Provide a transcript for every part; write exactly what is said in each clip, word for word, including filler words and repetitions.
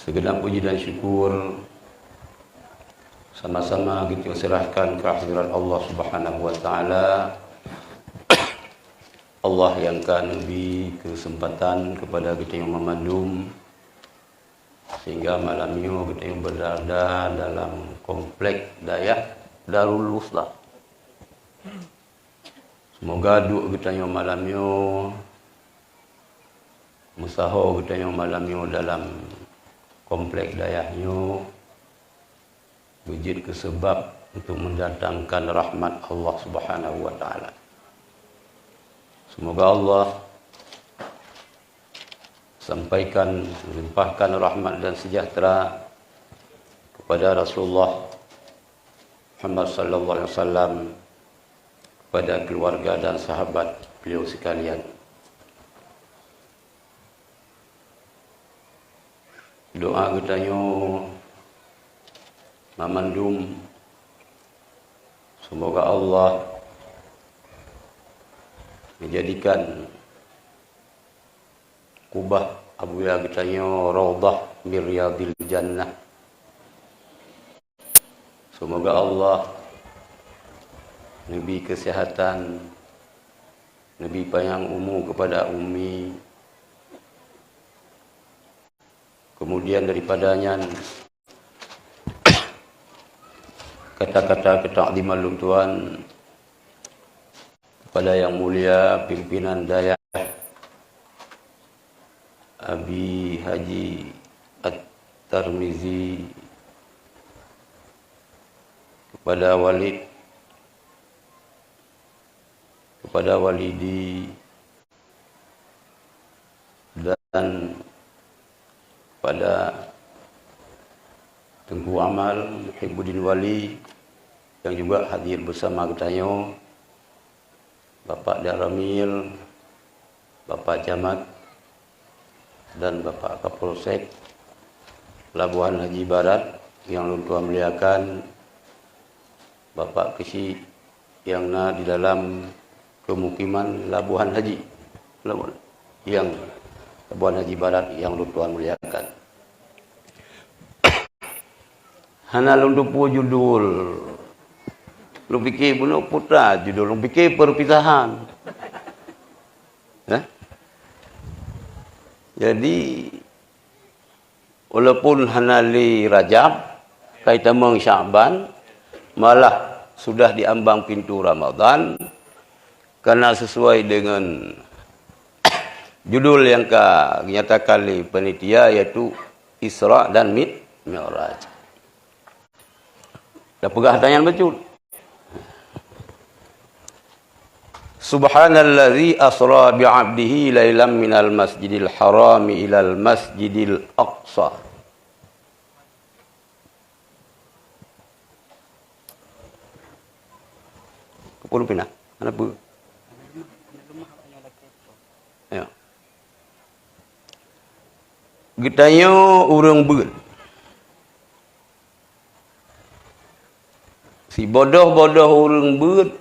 Segenap puji dan syukur sama-sama kita serahkan ke hadirat Allah Subhanahu wa Taala. Allah nyang ka neubri kesempatan kepada geutanyoe mandum, sehingga malam nyoe geutanyoe beurada dalam komplek dayah Darul Wusta. Seumoga duek geutanyoe malam nyoe, meusaho geutanyoe malam nyoe dalam komplek dayah nyoe, beujeuet keu seubab untuk mendatangkan rahmat Allah Subhanahu wa Taala. Seumoga Allah sampaikan, limpahkan rahmat dan sejahtera kepada Rasulullah Muhammad sallallahu alaihi wasallam, kepada keluarga dan sahabat beliau sekalian. Doa geutanyoe mandum, seumoga Allah menjadikan kubah Abuya geutanyoe raudhah min riyadil jannah. Seumoga Allah neubri keuseuhatan, neubri panyang umu kepada Umi. Kemudian daripada nyan, kata-kata keutakziman lôn tuan kepada Yang Mulia Pimpinan Dayah Abi Haji At-Tarmizi, kepada Walid, kepada Walidi, dan kepada Teungku Amal Muhibbuddin Wali yang juga hadir bersama geutanyoe, Bapak Danramil, Bapak Camat, dan Bapak Kapolsek Labuhan Haji Barat yang lôn tuan muliakan, Bapak Keuchik yang na di dalam pemukiman Labuhan Haji, Labuhan, yang Labuhan Haji Barat yang lôn tuan muliakan. Hana lôn teupeue judul. Lôn pike bunoe putra judul, lôn pike perpisahan. Eh? Jadi, walaupun hana lé Rajab, kai tamong Syakban, malah sudah di ambang pintu Ramadan, karena sesuai dengan judul yang ka dinyatakan lé panitia, yaitu Isra dan Mi-, Mi'raj. Dah peugah tanyan betul. Subhanalladzi asra bi'abdihi lailam minal masjidil harami ilal masjidil aqsa. Kepuluh pina. Kenapa? Ya. Geutanyoe ureuëng beuet. Sibodoh-bodoh ureuëng beuet,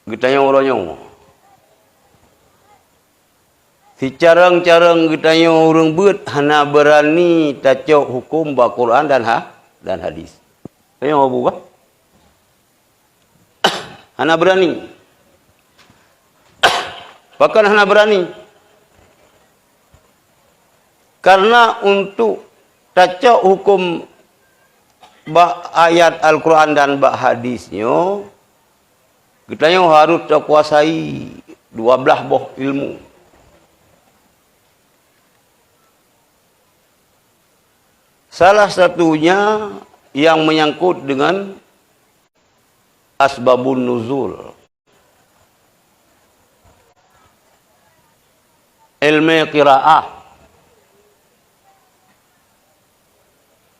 geutanyoe uroe nyoe. Sicarông-carông geutanyoe ureuëng beuet hana beurani tacok huköm bak Quran dan ha-, dan hadis. Tanyoe Abu bah? Hana beurani. Pakon hana beurani? Karena untuk tacok huköm bak ayat Al-Quran dan bak hadis nyoe, geutanyoe harôh takuasai dua blaih boh ilmu. Salah satunya yang menyangkut dengan asbabun nuzul. Ilmu qiraah.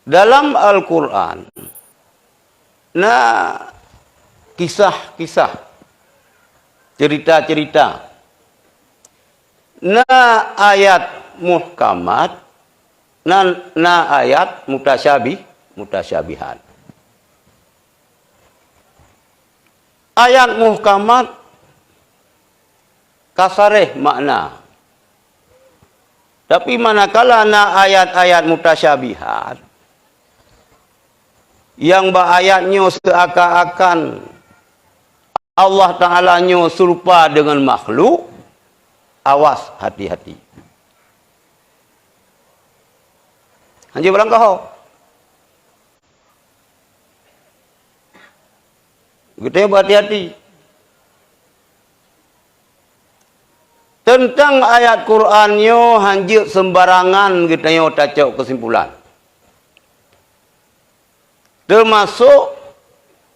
Dalam Al-Quran, na kisah-kisah, cerita-cerita, na ayat muhkamat, na, na ayat mutasyabih, mutasyabihat. Ayat muhkamat ka sareh makna. Tapi manakala na ayat-ayat mutasyabihat, nyang bak ayat nyoe seuakan-akan Allah Ta'ala nyoe serupa dengan makhluk, awas, hati-hati. Hanjeuet beulangkaho. Geutanyoe beuhati-hati. Teuntang ayat Quran nyoe hanjeuet seumbarangan geutanyoe tacok keusimpulan. Teumasok,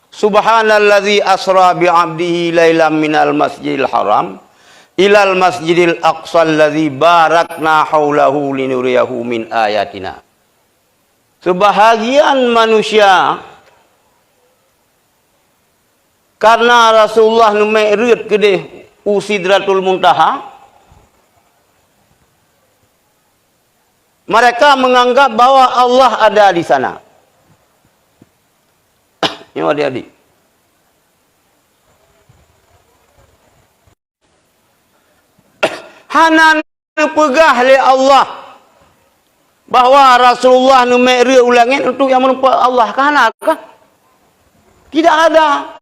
"Subhanalladzi asra bi 'abdihi lailam minal masjidil haram ilal masjidil aqsal ladzi barakna haulahu linuriyahu min ayatina." Seubahagian manusia, karena Rasulullah neumeu'raj keudeh u Sidratul Muntaha, mereka menganggap bahwa Allah ada di sana. Nyoe adik-adik. Hana neupeugah lé Allah bahwa Rasulullah neumeu'raj u langét untuk nyang meurumpok Allah. Ka hana kah? Tidak ada.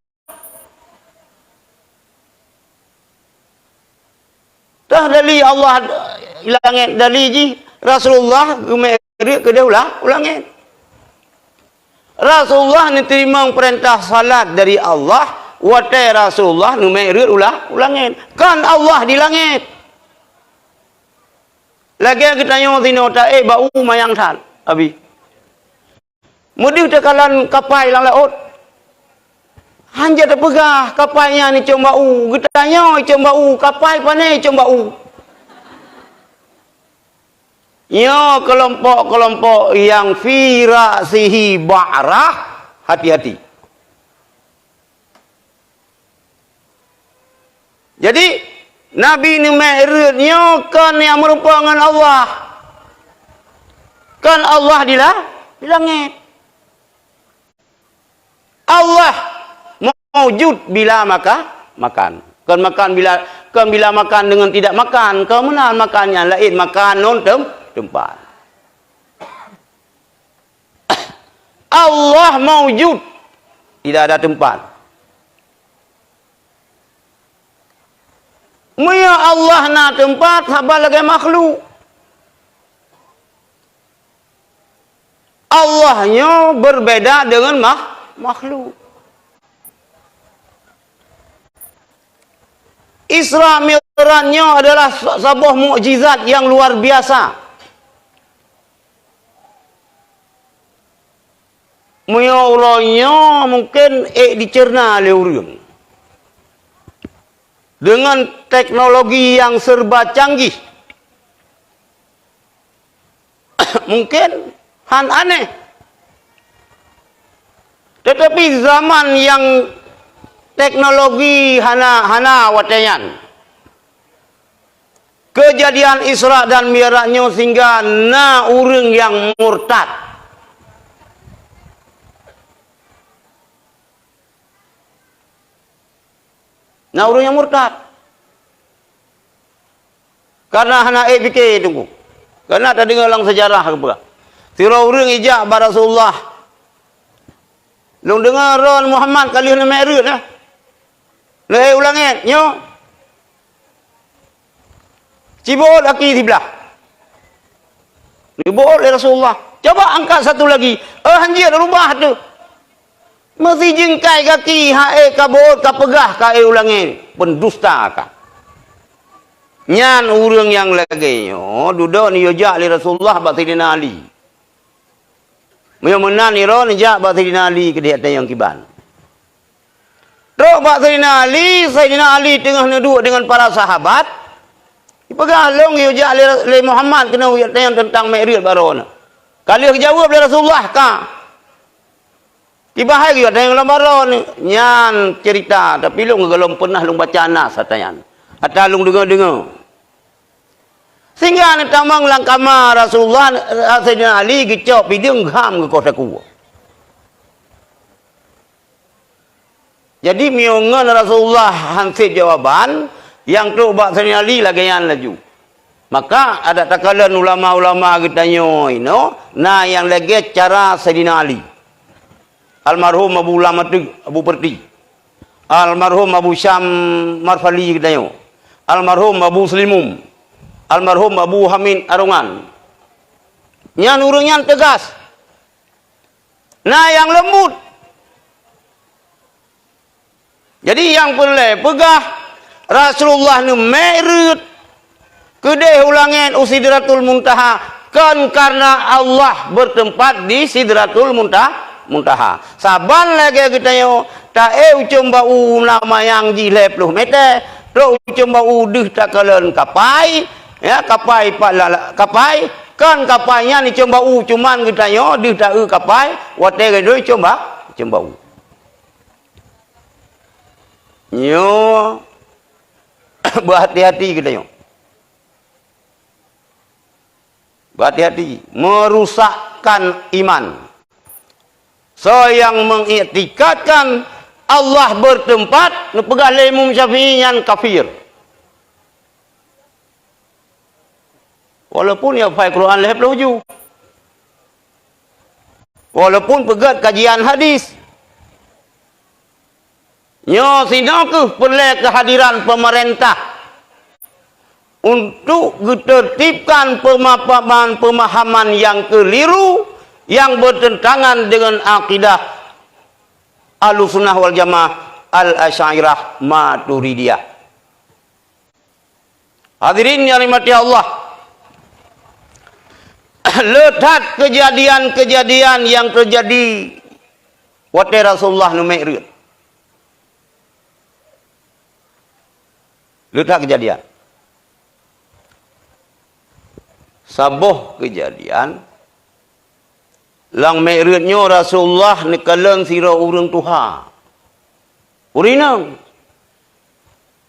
Tah dali Allah i langét, dali jih Rasulullah geumeu'raj keudeh u la-, u langét. Rasulullah neuteurimong peurintah salat dari Allah, watée Rasulullah neumeu'raj u la-, u langét. Kon Allah di langét. Lagée geutanyoe sinoe taék bak u manyang that, Abi. Meudeuh teukalon kapai lam laôt. Hanjeuet teupeugah kapai nyan icong bak u. Geutanyoe icong bak u, kapai pané icong bak u. Nyoe keulompok-keulompok nyang fi ra'sihi ba'rah, hati-hati. Jadi, Nabi neumeu'raj nyoe kon nyang meurumpok ngon Allah. Kon Allah di la-, di langét. Allah maujud bila maka-, makan. Kon makan bila, kon bila makan dengan tidak makan. Kon meunan makan nyang laén, makan ngon tem-, teumpat. Allah maujud, tidak ada teumpat. Meunyoe Allah na teumpat, saban lagée makhluk. Allah nyoe berbeda dengan mah-, makhluk. Isra Mi'raj nyoe adalah sa-, saboh mukjizat nyang luar biasa. Meunyoe uroe nyoe mungken ék diceurna lé ureuëng. Deungon teknologi nyang serba canggih, mungken hán aneh. Teutapi zaman nyang teknologi hana, hana watée nyan, keujadian Isra dan Mi'raj nyoe sehingga na ureuëng nyang murtad. Na ureuëng nyang murtad. Karena hana ék pike teungku. Karena tadeungoe lam seujarah geupeugah, sidroe ureuëng ijak bak Rasulullah. Lôn deungoe droen Muhammad ka lheueh neumeu'raj, eh. Lheueh u langét nyoe. Cibuet gaki siblah. Dibuet lé Rasulullah. Coba angkat satu lagi. Eh, hanjeuet rubah tu. Meusijeungkai gaki, hana ék ka buet, ka peugah ka ék u langét. Pendusta ka. Nyan ureuëng nyang lagée nyoe dudoe neuyue jak lé Rasulullah bak Saidina Ali. Meunyoe meunan, droe neujak bak Saidina Ali keudeh ateueh nyang kiban. Trok bak Saidina Ali, Saidina Ali teungoh neuduek deungon para sahabat. Ipeugah, "Lôn yue jak lé, lé Muhammad keunoe yue tanyong teuntang Mi'raj baroe nyoe." Ka lheueh geujaweueb lé Rasulullah, "Ka." Tiba hai geuyue tanyong lam baroe nyoe, nyan ceurita, tapi lôn gohlom peunah lôn baca nas ata nyan. Ata lôn deungoe-deungoe. Sehingga neutamong lam kama Rasulullah, Saidina Ali geucok pideueng, geuham geukoh saku. Jadi, meunyoe ngon Rasulullah han sép jawaban, nyang trok bak Saidina Ali lagée nyan laju. Maka adak takalon ulama-ulama geutanyoe inoe, na nyang lagée cara Saidina Ali. Almarhum Abu Lam Ateuk, Abu Perti. Almarhum Abu Syam Marfali geutanyoe. Almarhum Abu Slimum. Almarhum Abu Hamid Arungan. Nyan ureuëng nyan teugas. Na nyang leumbut. Jadi nyang peureulée peugah Rasulullah neumi'raj keudeh u langét u Sidratul Muntaha kon karena Allah bertempat di Sidratul Munta-, Muntaha. Saban lagée geutanyoe taék ucom bau na manyang jih lhée ploh mètè, trok ucom bau deuh takalon kapai, ya, kapai pala-, kapai, kon kapai nyan ucom bau cuman geutanyoe deuh taeu kapai, watée geutanyoe ucom ba-, ucom bau. Nyoe beuhati-hati geutanyoe. Beuhati-hati, merusakkan iman. Soe nyang mengiktikadkan Allah bertempat, neupeugah lé Imam Syafi'i nyan kafir. Walaupun ya hafai Quran lhée ploh ju. Walaupun peugét kajian hadis. Nyoe sinoe kheueh peureulée keuhadiran peumeurintah untuk geuteurtibkan peumapaman-peumahaman nyang keuliru nyang beuteuntangan deungon akidah Ahlussunnah wal Jamaah Al-Asy'ariyah Maturidiyah. Hadirin yang dirahmati Allah, le that keujadian-keujadian nyang teujadi watée Rasulullah neumi'raj. Le that keujadian. Saboh keujadian, lam mi'raj nyoe Rasulullah neukalon sidroe ureuëng tuha. Ureuëng inong.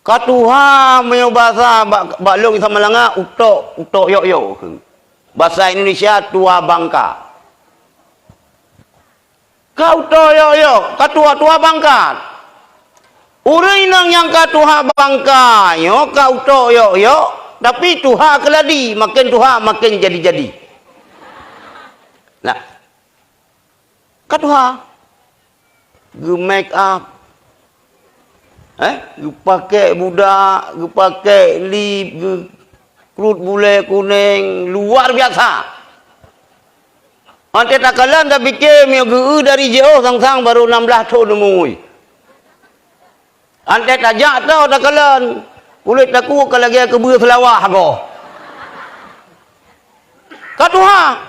Ka tuha meunyoe basa bak, bak lôn Isa Malanga, utok, utok yok-yok. Basa Indonesia, tua bangka. Ka utok yok-yok, ka tua-tua bangka. Ureuëng inong nyang ka tuha bangka nyoe ka utok yok-yok, tapi tuha keuladi, maken tuha maken jadi-jadi. Nah, ka tuha. Geu-make up. Eh, geupakée budak, geupakée lip, geu-, krut bulée kuneng, luar biasa. Watée takalon tapike meunyoe geu-eu dari jiôh sang-sang barô nam blaih thon umui. Watée tajak toe takalon, kulét takue ka lagée keubeue seulawah goh. Ka tuha.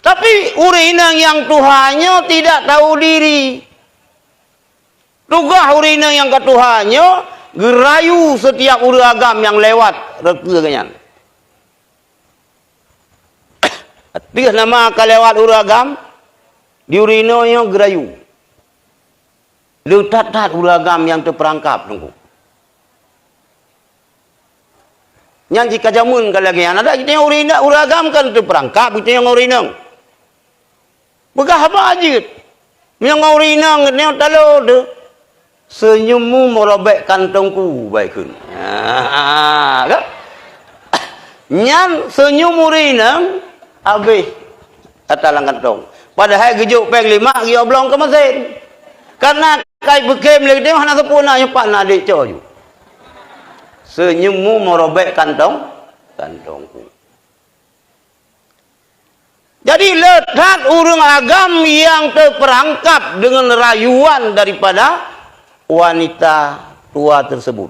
Tapi ureuëng inong nyang tuha nyoe tidak tahu diri. Tugaih ureuëng inong nyang ka tuha nyoe geurayu setiap ureuëng agam nyang lewat rot keue geuhnyan. Ateueh nama ka lewat ureuëng agam, di ureuëng inong nyoe geurayu. Le that-that ureuëng agam nyang teupeurangkap teungku. Nyan jih ka jameun ka lagée nyan. Adak geutanyoe ureuëng inong, ureuëng agam kan teupeurangkap geutanyoe ngon ureuëng inong. Peugah haba jeuet. Meunyoe ngon ureuëng inong geutanyoe talo teuh. Senyummu merobek kantongku, baikun. Ha, kan? Nyan senyum ureuëng inong habéh ata lam kantong. Padahai geujok péng lima geuyue blong keu meusén. Karena kai beukem lé geutanyoe hana sempurna nyoe pat na adék cok ju. Senyummu merobek kantong, kantongku. Jadi le that ureuëng agam nyang teupeurangkap deungon rayuan daripada wanita tua tersebut.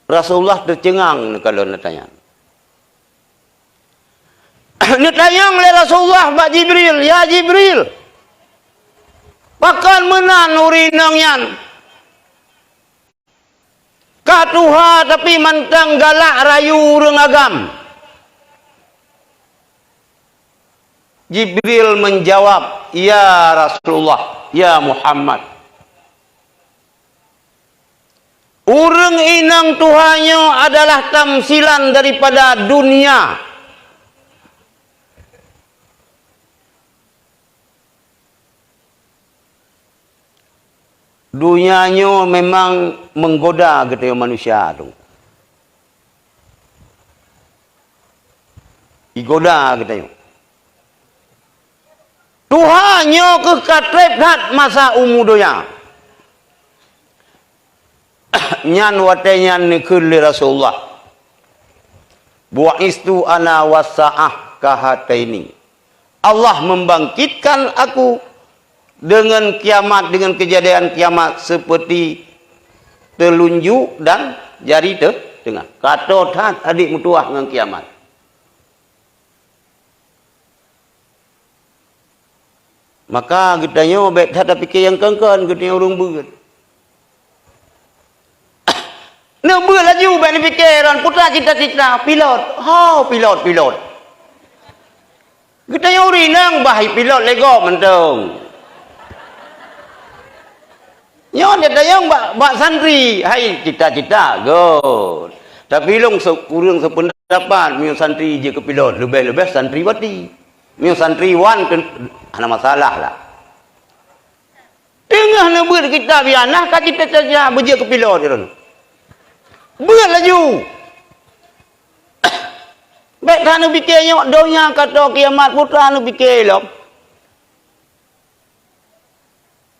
Rasulullah teuceungang neukalon neutanyong. Neutanyong lé Rasulullah bak Jibril, "Ya Jibril, pakon meunan ureuëng inong nyan ka tuha tapi mantong galak rayu ureuëng agam?" Jibril menjawab, "Ya Rasulullah, ya Muhammad, ureuëng inong tuha nyoe adalah tamsilan daripada dunia." Dunia nyoe memang menggoda geutanyoe manusia tu. Igoda geutanyoe. Tuha nyoe keuh ka treb that masa umu donya. Nyan watée nyan neukheun lé Rasulullah, "Bu'istu ana was-sa'ah kahataini." Allah membangkitkan aku dengan kiamat, dengan kejadian kiamat seperti telunjuk dan jari te-, tengah. Ka toe that adik meutuwah ngon kiamat. Maka geutanyoe bék that tapike nyang kon-kon, geutanyoe ureuëng beuet. Neubeuet laju bék neupike, ron putra cita-cita pilot. Ho, pilot, pilot. Geutanyoe ureuëng inong bah pilot lego mantong. Nyoe geutanyoe bak, bak santri, hai cita-cita, good. Tapi lôn se-, ureuëng sependapat, meunyoe santri jeuet keu pilot, leubeh-leubeh santri wati. Meunyoe santri wan, ten-, hana masalah lah. Teungoh neubeuet kitab ianah ka cita-cita beujeuet keu pilot droeneuh. Beuet laju. Bék that neupike nyoe donya ka toe kiamat, putra neupike lom.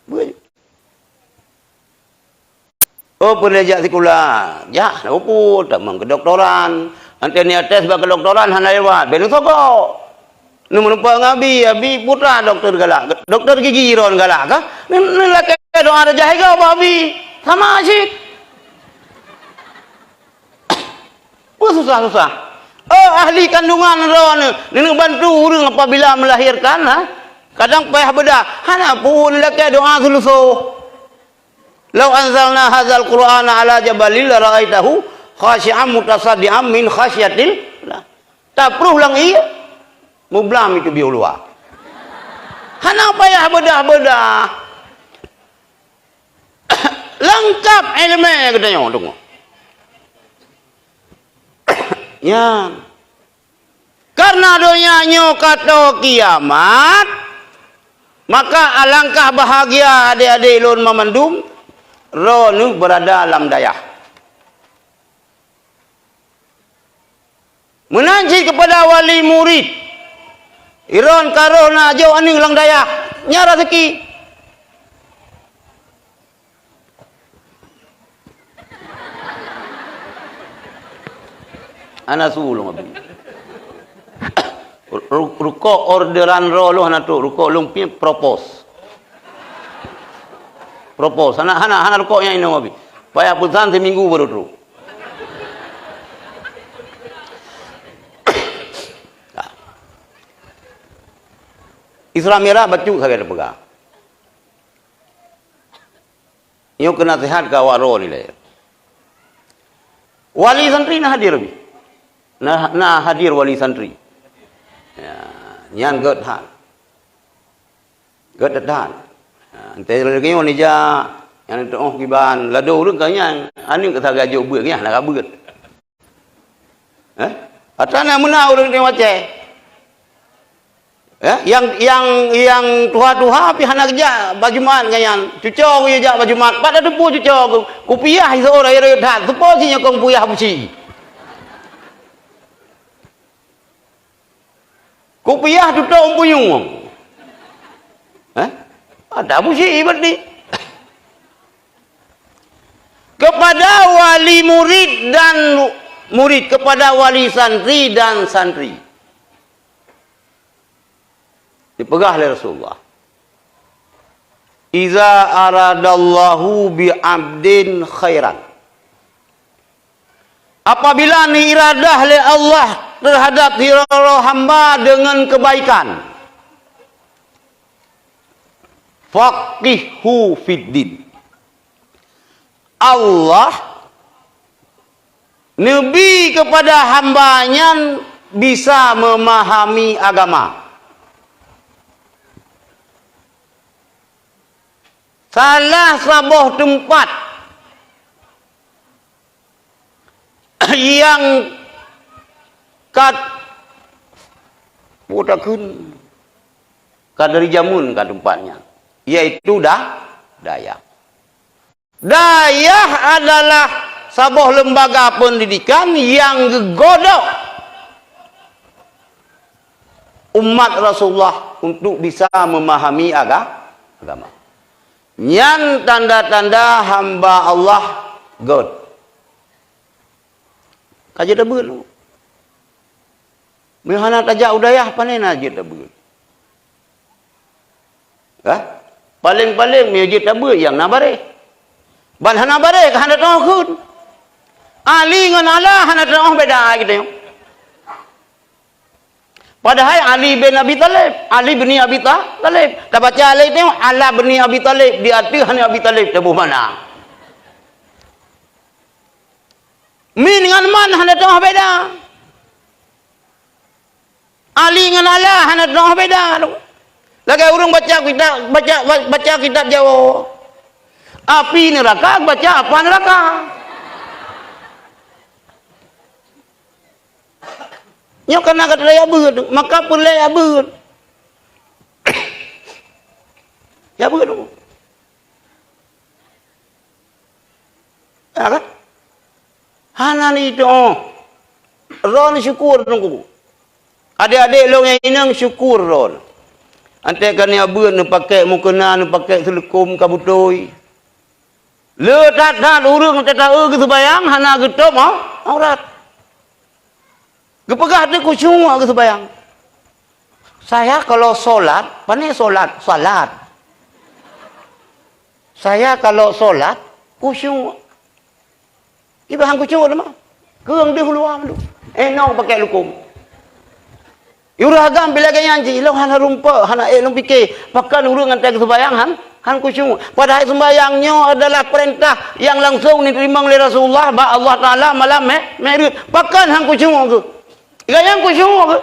Beuet. Oh, peureulée jak sikula. Jak, hana peue-peue, tamong kedoktoran. Antara niat tes bak kedoktoran hana lewat, bék neusogok. Neumeurumpok ngon abi, abi putra dokto galak. Dokto gigi droen galak kah? Neulakée doa rajah igoe bak abi. Sama cit. Peue susah-susah? Oh, ahli kandungan droeneuh, neuneuk bantu ureuëng apabila melahirkan, ha? Kadang payah bedah. Hana peue, neulakée doa seuleusoe. "Lau anzalna hadzal Qur'ana 'ala jabalin lara'aitahu khasyi'an mutasaddi'an min khasyatillah." Taprôh lam ié, mublam itu biôh luwa. Hana payah bedah-bedah. Leungkap iéleumé geutanyoe deungoe. Nyan. Karena donya nyoe ka toe kiamat, maka alangkah bahagia adék-adék lôn mamandum, droeneuh beurada lam dayah. Meunan cit keupada wali murid, droen ka roh na jok aneuëk lam dayah, nyan raseuki. Hana su lôn abi. Ru-, rukok orderan droe lôn hana trok, rukok lôn pih propose. Propose, hana, hana, hana rukok nyang inong abi. Payah peusan siminggu baru trok. Isra Mi'raj bacut sagai teupeugah. Nyoe keu naseuhat keu awak droe nilai. Wali santri na hadir, bi? Na, na hadir wali santri. Ya, nyan gét that. Gét that. Ya, entah lagi nyoe nija, nyan teuoh kiban, ladôm ureuëng ka nyan, aneuëk ka sagai jok beuet, nyan na ka beuet. Eh? Atra na meunan ureuëng teuh macam. Eh? Yang, yang, yang tuha-tuha pih hana geujak bak Jumat ngon nyan. Cuco geuh jak bak Jumat. Pat tateupeue cuco geuh. Kupiah siseurah rayek that. Seupôt si nyokong puyah busi. Kupiah tutok umpunyueng. Eh? Ada busi berarti. Kepada wali murid dan murid, kepada wali santri dan santri. Dipeugah lé Rasulullah, "Iza aradallahu bi abdin khairan." Apabila neuiradah lé Allah terhadap sidroe hamba deungon kebaikan, "Faqihhu fid din." Allah neubi keupada hamba nyan bisa memahami agama. Salah saboh teumpat nyang ka, peue takheun, ka dari jameun ka teumpat nyan, yaitu da-, dayah. Dayah adalah saboh lembaga pendidikan nyang geugodok umat Rasulullah untuk bisa memahami aga-, agama. Nyan tanda-tanda hamba Allah göt. Ka jeuet tabeuet. Meunyoe hana tajak u dayah, pane na jeuet tabeuet? Hah? Paléng-paléng meunyoe jeuet tabeuet nyang na bareh. Ban hana bareh ka hana teu'oh kheun. Ali ngon Allah hana teu'oh beda geutanyoe. Padahai Ali bin Abi Thalib, Ali bin Abi Ta-, Thalib. Tabaca lé tanyoe, Allah bin Abi Thalib, di ateueh hana Abi Thalib teuboh mana. Min ngon man hana teu'oh beda. Ali ngon Allah hana teu'oh beda. Lagèe ureueng baca kitab, baca, baca kitab Jawa. Api neuraka baca apa neuraka. Nyoe kana gata ya beuet, maka peureulèe ya beuet. Ya beuet. Ya kan? Hana ni itu, oh. Ron syukur nunggu. Adik-adik lôn nyang inong syukur ron. Anté ka nia beuet neupakèk mukena, neupakèk seuleukom ka beutôi. Le that-that ureueng teuta-eu geuseubayang hana geutôp, oh, aurat. Geupeugah teuh khusyuk geuseubayang. Saya kalau sholat, pane sholat, salat. Saya kalau sholat, khusyuk. Ibahan khusyuk teuma. Keueng deuh luwa mandum. Eh, nong pakai lukum. Yurah agam bila gaya ji, ilong hana rumpok, hana eh, ilong fikir. Pakon ureueng ngan geuseubayang han, han khusyuk. Padahai seumayang nyoe adalah perintah yang langsung diterima oleh Rasulullah bak Allah Taala malam me-, Mi'raj. Pakon han khusyuk tu? Gaya khusyuk tu.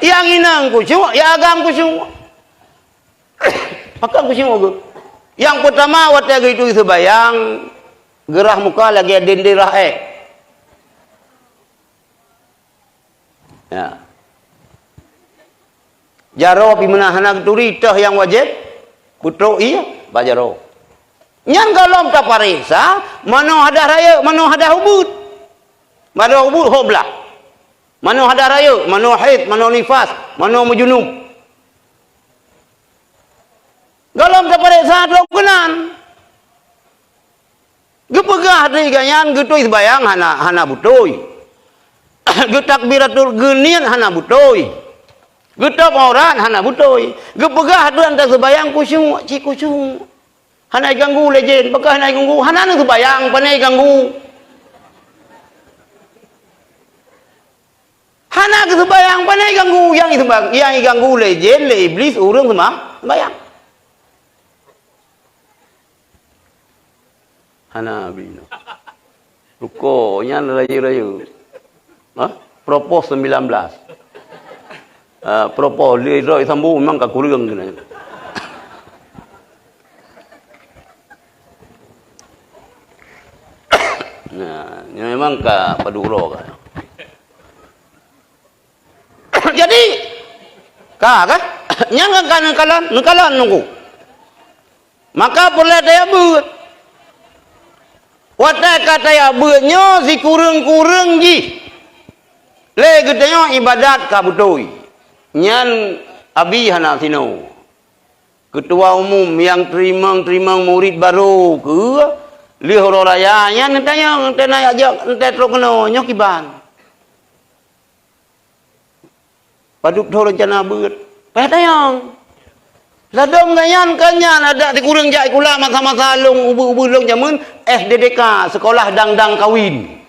Nyang inong khusyuk, nyang agam khusyuk. Pakon khusyuk geuh? Nyang peutama, watèe geuh itu seubayang, geurah muka lagèe dendera èk. Ya. Jaroe pih meunan hana geuturi, toh nyang wajéb, peutrok ié bak jaroe. Nyan gohlom tapareksa, manoe hadah rayeuk, manoe hadah ubeut. Manoe ubeut hok blah. Manoe hadah rayeuk, manoe haid, manoe nifas, manoe meujunub. Gohlom tapareksa trok keunan. Geupeugah teuh gobnyan geutôi seubayang hana, hana beutôi. Geutakbiratul geuniet hana beutôi. Geutôp aurat hana beutôi. Geupeugah teuh antai seubayang khusyuk, cit khusyuk. Hana iganggu lé jén, pakon hana iganggu? Hana neuseubayang, pane iganggu? Hana geuseubayang, pane iganggu? Nyang iseuba-, nyang iganggu lé jén, lé Iblis, ureueng seuma-, seumayang. Hana bina. Ruko nyan rayeuk-rayeuk. Ha? Propos sembilan belas. Ah, propos lhèe droe sambung memang ka kureueng keunan. Nah, nyan memang ka padub uroe ka. Jadi, ka, ka? Nyang ka neukalon, neukalon nunggu. Maka peureulèe tajak beuet. Watèe ka tajak beuet nyoe sikureueng-kureueng jih lé geutanyoe ibadat ka beutôi. Nyan abi hana sinoe. Keutua umum nyang teurimong-teurimong murit barô keu lheueh uroe raya nyan neutanyong, "Entah na jak, entah trok keunoe, nyoe kiban?" Padub tho reuncana beuet. Payah tanyong. Ladôm gobnyan kon nyan adak sikureueng jak sikula masa-masa lôn ubeut-ubeut lôn jameun S D D K, sekolah dang-dang kawin.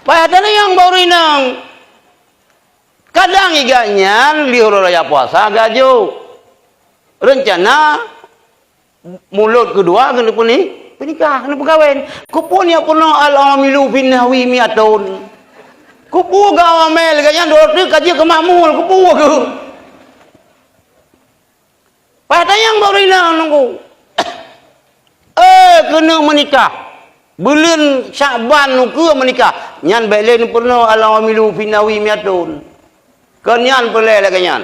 Payah tanyong bak ureueng inong. Kadang i gobnyan lheueh uroe raya puasa geujok. Reuncana mulod keudua keuneuk peuni-, peunikah, keuneuk peukawen. Keupeue nyang peunoh al-amilu fin nahwi mi'atun? Keupeue gawamel gobnyan dua ratus ka jeuet keu makmul, keupeue keuh? Payah tanyong bak ureueng inong nunggu. Eh, keuneuk meunikah. Buleuen Syakban ukeue meunikah. Nyan bèk lé neupeurunoe al-amilu fin nahwi mi'atun. Kon nyan peureulèe lagèe nyan.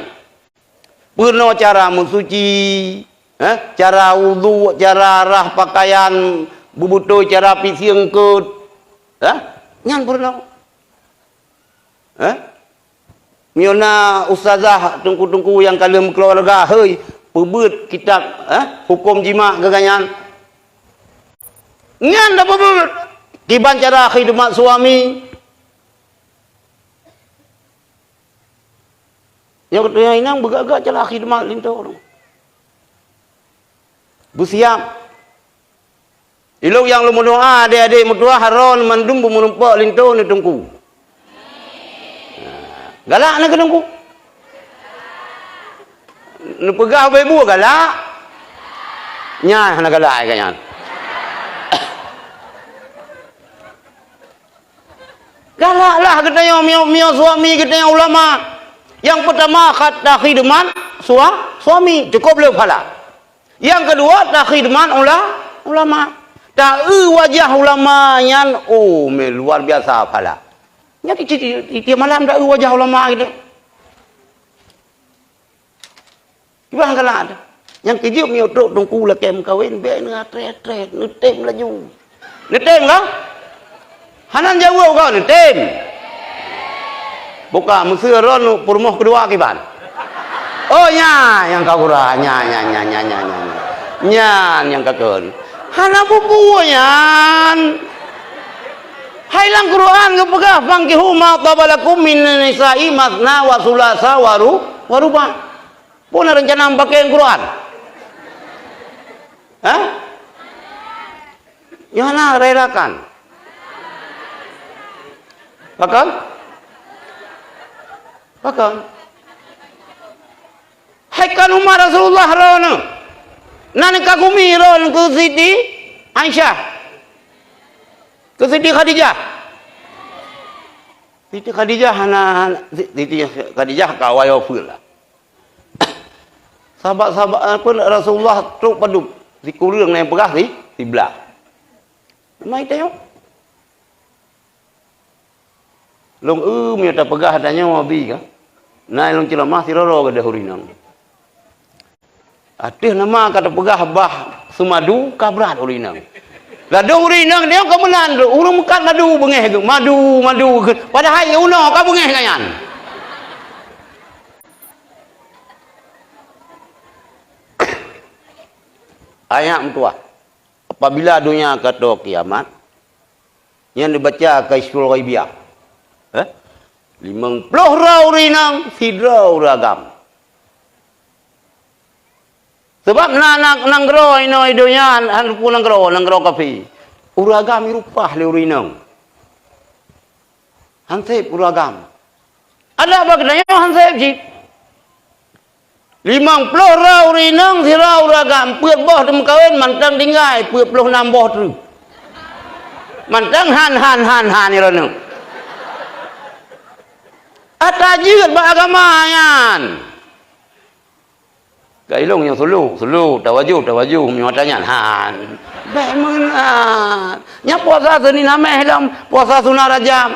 Peurunoe cara meusuci, eh, cara wudhu, cara rhah pakaian beubeutôi, cara pisieng eungkôt. Eh? Nyan peurunoe. Eh? Meunyoe na ustazah teungku-teungku nyang ka lheueh meukeuluwarga, hei, peubeuet kitab, eh, huköm jima keu gobnyan. Nyan tapeubeuet. Kiban cara khidmat suami. Nyoe geutanyoe inong beugöt-göt cara khidmat linto. Beusiab. Ilong nyang lôn meudoa, adék-adék meutuwah, droeneuh mandum beumeurumpok linto neuteungku. Galak na keu teungku? Neupeugah ubé bu galak? Nyan hana galak ka nyan. Galaklah geutanyoe mio-, mio suami geutanyoe ulama. Nyang peutama kata khidmat sua-, suami, cukup le pahala. Nyang keudua, takhidmat ula-, ulama. Ta-eu wajah ulama nyan, oh, mé luar biasa pahala. Nyan ti-, ti-, ti-, tiep malam ta-eu wajah ulama gitu. Kiban galak tu. Nyang keujeuet miyueb trok teungku lakée meukawen, bék neuatrét-atrét, neutem laju. Neutem ka? Hana jaweueb kah neutem? Buka, meuseu ron peurumoh keudua kiban. Oh, nya nyang ka gura, nya, nya, nya. Nyan nyang ka kheun. Hana bubu nyan. Hai lam Quran geupeugah, "Fankihu ma taba lakum minan nisa'i masna wa sulasa wa ru-, wa ruba'." Peue na reuncana meupaké Quran? Hah? Nyoe hana rerakan. Pakon? Pakon? Hai kan umat Rasulullah droeneuh. Nan kagumi droeneuh keu Siti Aisyah. Keu Siti Khadijah. Siti Khadijah hana, hana, Siti Khadijah ka awai wafeuet lah. Sahabat-sahabat, apa, Rasulullah trok padub, sikureueng nyang peugah si, siblah. Mai tengok. Lôn eu meunyoe tapeugah tanyoe abi ka. Na lôn ceuramah sidroe gadoh ureueng inong. Ateueh nama ka tapeugah bah seumadu ka brat ureueng inong. Ladôm ureueng inong nyoe ka meunan tu, ureueng meukat madu beungéh geuh, madu, madu geuh. Padahai unoe ka beungéh ka nyan. Ayat meutuah. Apabila donya ka toe kiamat, nyan neubaca Kasyful Ghaibiyah. Eh? Limong ploh droe ureueng inong, sidroe ureueng agam. Sabab na, na, nanggroe inoe donya, han peue nanggroe, nanggroe kafé. Ureueng agam irupah lé ureueng inong. Han sép ureueng agam. Adak bak geutanyoe han sép cit. Limong ploh droe ureueng inong, sidroe ureueng agam, peuet boh teumeukawen, mantong tinggai peuet ploh nam boh treuk. Mantong han, han, han, han, droeneuh. Ata jeuet bak agama nyan. Ka ilong nyang sulu, sulu, tawajoh, tawajoh, meunyoe ata nyan, han. Bék meunan. Nyan puasa Senin Hamèh lom, puasa sunat Rajab.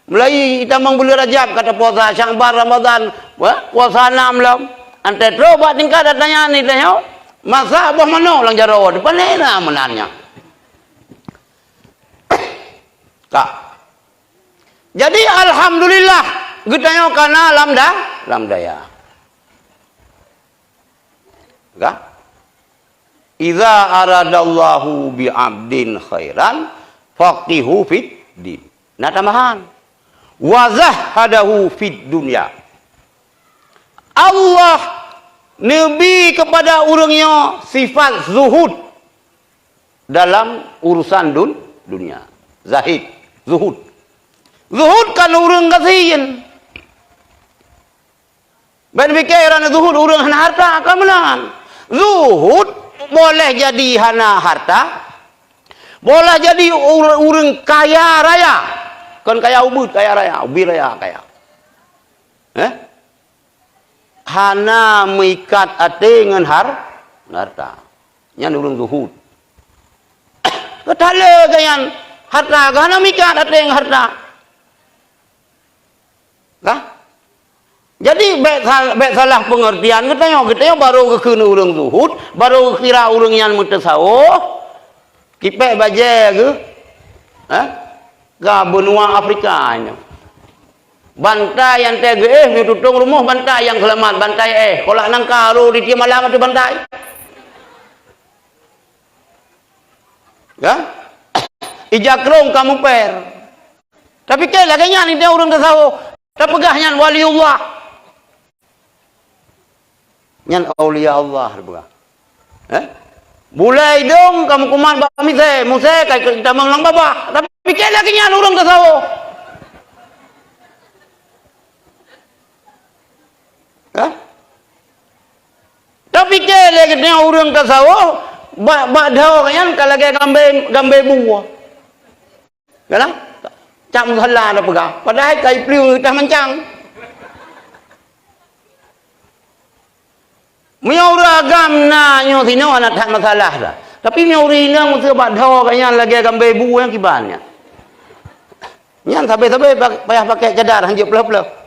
Mulai itamong buleuen Rajab ka tapuasa, Syakban, Ramadan, wah, puasa nam lom. Antai trok bak tingkat ata nyan ni tanyoe, masak boh manok lam jaroe, dipané na meunan nyan. Ka. Jadi, alhamdulillah, geutanyoe ka na lam da-, lam dayah. Ka? "Idza aradallahu bi 'abdin khairan, faqihu fid din." Na tambahan. "Wa zahhadahu fid dunya." Allah neubi keupada ureueng nyoe sifat zuhud dalam urusan dun-, dunia. Zahid, zuhud. Zuhud kan ureueng gasien. Bék neupiké ureueng zuhud ureueng hana harta, ka meunan. Zuhud boleh jadi hana harta, boleh jadi ure-, ureueng kaya raya. Kon kaya ubit, kaya raya, ubit raya kaya. Eh? Hana meuikat até ngon har-, harta. Nyan ureueng zuhud. Keutalé geuh nyan harta, geuh hana meuikat até ngon harta. Kah? Jadi, bék sal-, bék salah peungeurtian geutanyoe. Geutanyoe barô geukheun ureueng zuhud, barô geukira ureueng nyan meutasawôh, kipék bajée geuh, eh, ka benua Afrika nyoe. Bantai nyang teuh geuéh, meututong rumoh bantai nyang seulamat, bantai éh. Kolak nangka ro di tiep malam ateueh bantai. Ya? Ija krong ka muper. Tapi keu lagèe nyan, di ureueng tasawuf. Tapeugah nyan waliullah. Nyan aulia Allah, tapeugah. Eh? Bulèe idong ka meukumat bak misé, misé ka tamong lam babah. Tapi keu lagèe nyan ureueng tasawuf. Hah? Tapi keu lé geutanyoe ureueng tasawuf, bak, bak dhoe nyan ka lagèe gambèe, gambèe bu. Yalah? Cak musala tapeugah. Padahai ka ipleueng tah mancang. Meunyoe ureueng agam na nyoe sinoe hana that masalah dah. Tapi meunyoe ureueng inong meuseu bak dhoe ka nyan lagèe gambèe bu nyang kiban nyan. Nyan sabe-sabe pa-, payah pakai cadar, hanjeuet pleuh-pleuh.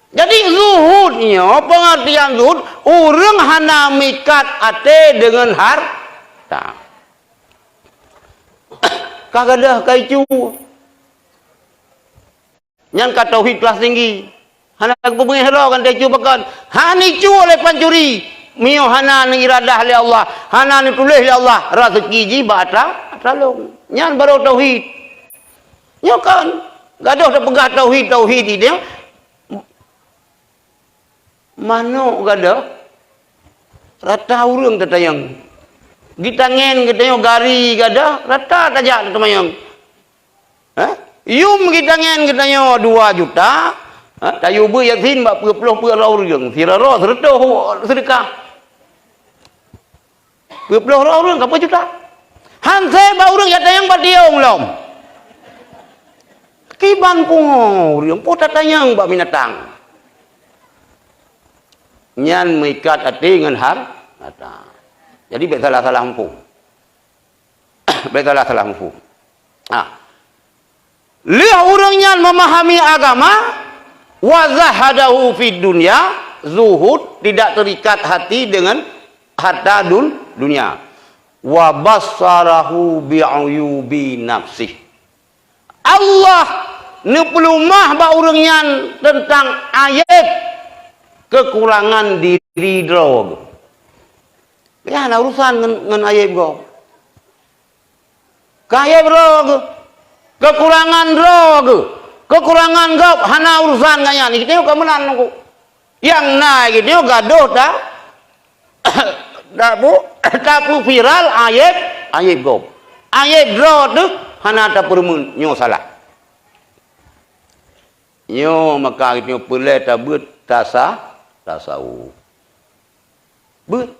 Jadi zuhud nyoe, pengertian zuhud, ureueng hana meuikat até deungon harta. Ka gadôh ka icu. Nyan ka tauhid kelas tinggi. Hana geupeubeuet droe kan teucue pakon. Hana icue lé pancuri. Meunyoe hana neuiradah lé Allah, hana neutuléh lé Allah, raseuki jih bak atra, atra lôn. Nyan barô tauhid. Nyoe kan, gadôh tapeugah tauhid, tauhid itu. Manok gadôh, rata ureueng tatanyong. Geutangen geutanyoe, gari gadôh, rata tajak tatanyong. Hah? Yum geutangen geutanyoe dua juta, ha? Tayue beuet Yasin bak peuet ploh peuet droe ureueng, sira droe seureutôh seudeukah. Peuet ploh droe ureueng ka peuet juta. Hansé bak ureueng jak tanyong bak tiong lom. Kiban pungo ureueng po tatanyong bak binatang. Nyan meuikat até ngon har-, harta. Jadi bèk salah-salah muphom. Bèk salah-salah muphom. Ah. Lheueh ureueng nyan memahami agama, wa zahadahu fid dunya, zuhud, tidak terikat hati dengan harta dun-, dunia. Wa bassarahu bi uyubi nafsih. Allah neupeulumah bak ureueng nyan teuntang aéb keukurangan diri droe. Ya, hana urusan ngon, ngon aéb gob. Ka aéb droe geuh, keukurangan droe geuh, keukurangan gob hana urusan ngon nyan. Geutanyoe ka meunan nungku. Nyang na geutanyoe gadôh ta-, tabu-, tapeuviral aéb, aéb gob. Aéb droe teuh hana tapeureumeun nyoe salah. Nyoe maka geutanyoe peureulèe tabeuet tasa-, tasawuf. Beuet.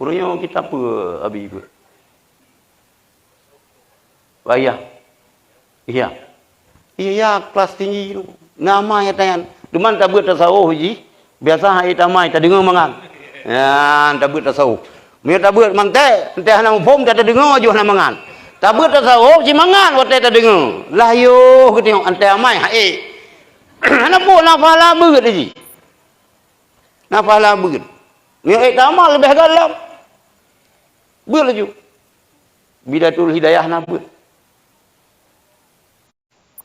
Ureueng nyoe kita peue abi beuet? Bahya. Iya. Iya, kelas tinggi tu. Nama ya tayan. Teuma tabeuet tasawuf jih, biasa hai tamai tadeungoe mangat. Ya, tabeuet tasawuf. Meunyoe tabeuet mangat, entah hana muphom, tadeungoe ju hana mangat. Tabeuet tasawuf, ci mangat watèe tadeungoe. Lah yoh geutanyoe, entah amai hai. Hana peue na pahala beuet jih. Na pahala beuet. Meunyoe ék tamal leubeh galak. Beuet laju. Bidayatul Hidayah na beuet.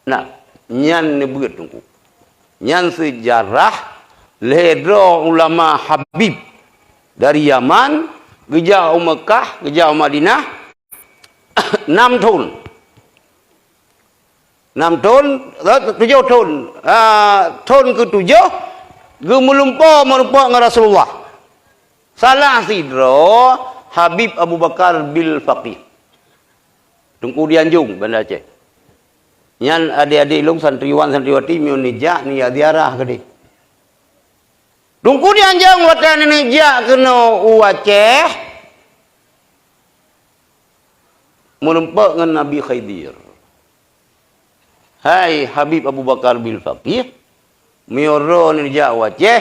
Nah, nyan neubeuet teungku. Nyan seujarah lhèe droe ulama Habib dari Yaman geujak u Meukah, geujak u Madinah, nam thon. Nam thon, eh, tujoh thon. Ah, thon keutujoh, geumeulumpo meurumpok ngon Rasulullah. Salah sidroe Habib Abu Bakar bil Faqih. Teungku di Anjong, Banda Aceh. Nyan adék-adék lôn santriwan santriwati meunyoe neujak, neujak ziarah keudéh. Teungku di Anjong watèe neujak keunoe u Aceh, meurumpok ngon Nabi Khidir. Hai Habib Abu Bakar bil Faqih, meunyoe droeneuh jak u Aceh,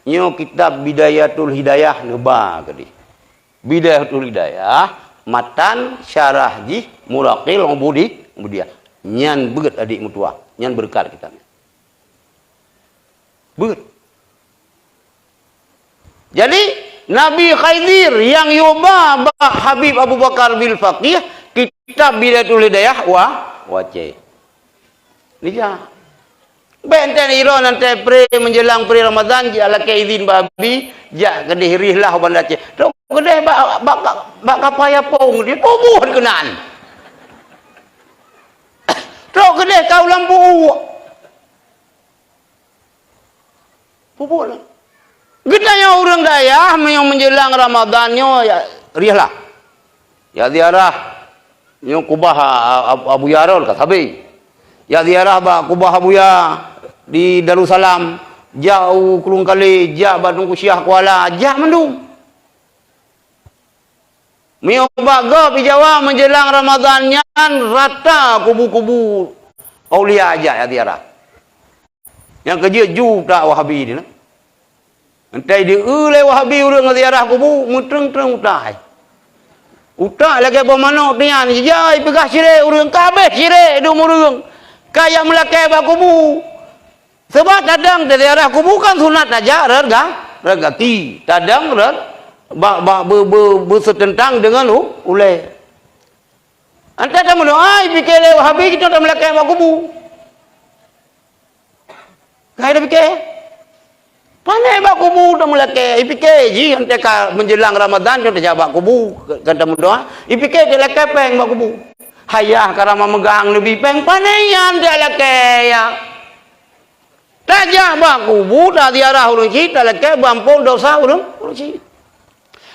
nyoe kitab Bidayatul Hidayah neuba keudéh. Bidayatul Hidayah, matan syarah jih Muraqil Ubudi-, Ubudiyah. Nyan beuet adék meutuah, nyan beureukat kitab nyan. Beuet. Jadi, Nabi Khidir nyang yue ba bak Habib Abu Bakar bil Faqih kitab Bidayatul Hidayah wa-, u Aceh. Nijak. Bèk enteuk iron, enteuk pre, menjelang pre Ramadan, jak lakèe izin bak Abi, jak keudeh rihlah u Banda Aceh. Trok keudeh bak, bak, bak kapai apong, di pubuet keunan. Trok keudeh ka u Lampu Uek. Pubuet lah. Geutanyoe ureueng dayah, meunyoe menjelang Ramadan nyoe, ya, rihlah. Ya ziarah, nyoe kubah, a, a, Abuya Rol ka sabe. Ya ziarah bak kubah Abuya di Darussalam, jak u Krueng Kalé, jak bak Teungku Syiah Kuala, jak mandum. Meunyoe bak gob i Jawa menjelang Ramadan nyan rata kubu-kubu aulia jak ya ziarah. Nyang keujeuet ju utak Wahabi di na. Entah dieu lé Wahabi ureueng ziarah kubu, meutreueng-treueng utak. Utak lagèe boh manok tian, jai peugah syirik ureueng, ka habéh syirik dum ureueng. Ka jak meulakèe bak kubu. Sebab tadong teuziarah kubu kan sunat tajak rot ga-, rot gaki. Tadong rot ba-, ba-, be-, be-, beuseuteuntang deungon u-, ulèe. Anta tameudoa, ai, pike lé Wahabi, kita tameulakèe bak kubu. Kai tapiké. Pané bak kubu tameulakèe, ipiké jih, anta ka menjelang Ramadan, kita tajak bak kubu, kan tameudoa, ipiké talakèe pèng bak kubu. Hayah karama meugang neubi pèng, pané nyan talakèe, ya. Tajak bak kubu, taziarah ureueng chik, talakèe beuampôn dosa ureueng, ureueng chik.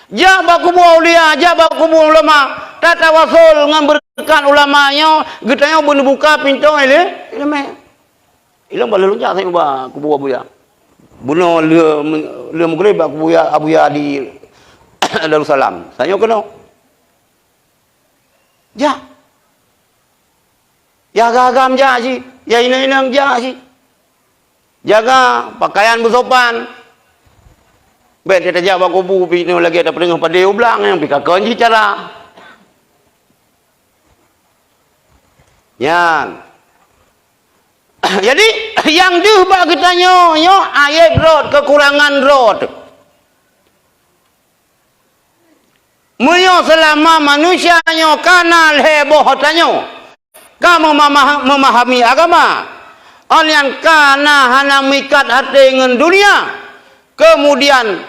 Jak bak kubu aulia, jak bak kubu ulama, tatawasul ngon beureukat ulama nyoe, geutanyoe beuneubuka pintoe ilé-, ileumèe. Ilôn bak lôn jak sabe bak kubu Abuya. Bunoe lheueh, lheueh meugreb bak kubu ya, Abuya di Darussalam. Sabe keunoe. Jak. Ya agam-agam jak cit, ya inong-inong jak cit. Jaga pakaian beusopan. Bèk tajak bak kubu pih nyoe lagèe tapeuteungoh padé u blang nyang pih ka kon jih cara. Nyan. Jadi, nyang deuh bak geutanyoe nyoe ayeb rot, keukurangan rot. Meunyoe seulama manusia nyoe ka na lhèe boh tanyoe ka meumamah-, meumahami agama, awaknyan ka na hana meuikat até ngon dunia, keumudian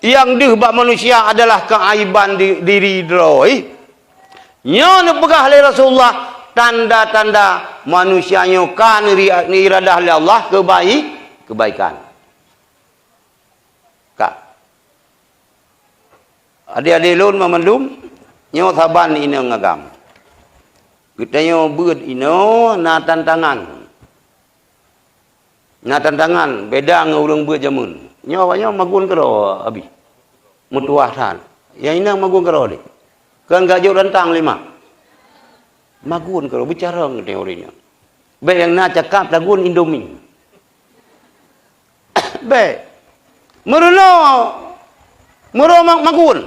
nyang deuh bak manusia adalah keuaiban di-, diri droe. Nyoe neupeugah lé Rasulullah, tanda-tanda manusia nyoe ka neuri-, neuiradah lé Allah keubai-, keubaikan. Ka. Adé-adé lôn banmandum, nyoe saban inong agam. Geutanyoe beuet inoe na tantangan. Na tantangan, beda ngon ureueng beuet jameun. Nyoe awaknyoe magun keudroe abéh. Meutuwah that. Nyang inong magun keudroe deh. Kon ka jok rantang lé mak. Magun keudroe, beucarông geutanyoe ureueng nyoe. Bèk nyang na cakap lagun Indomie. Bèk. Meurunoe, meurunoe ma-, magun.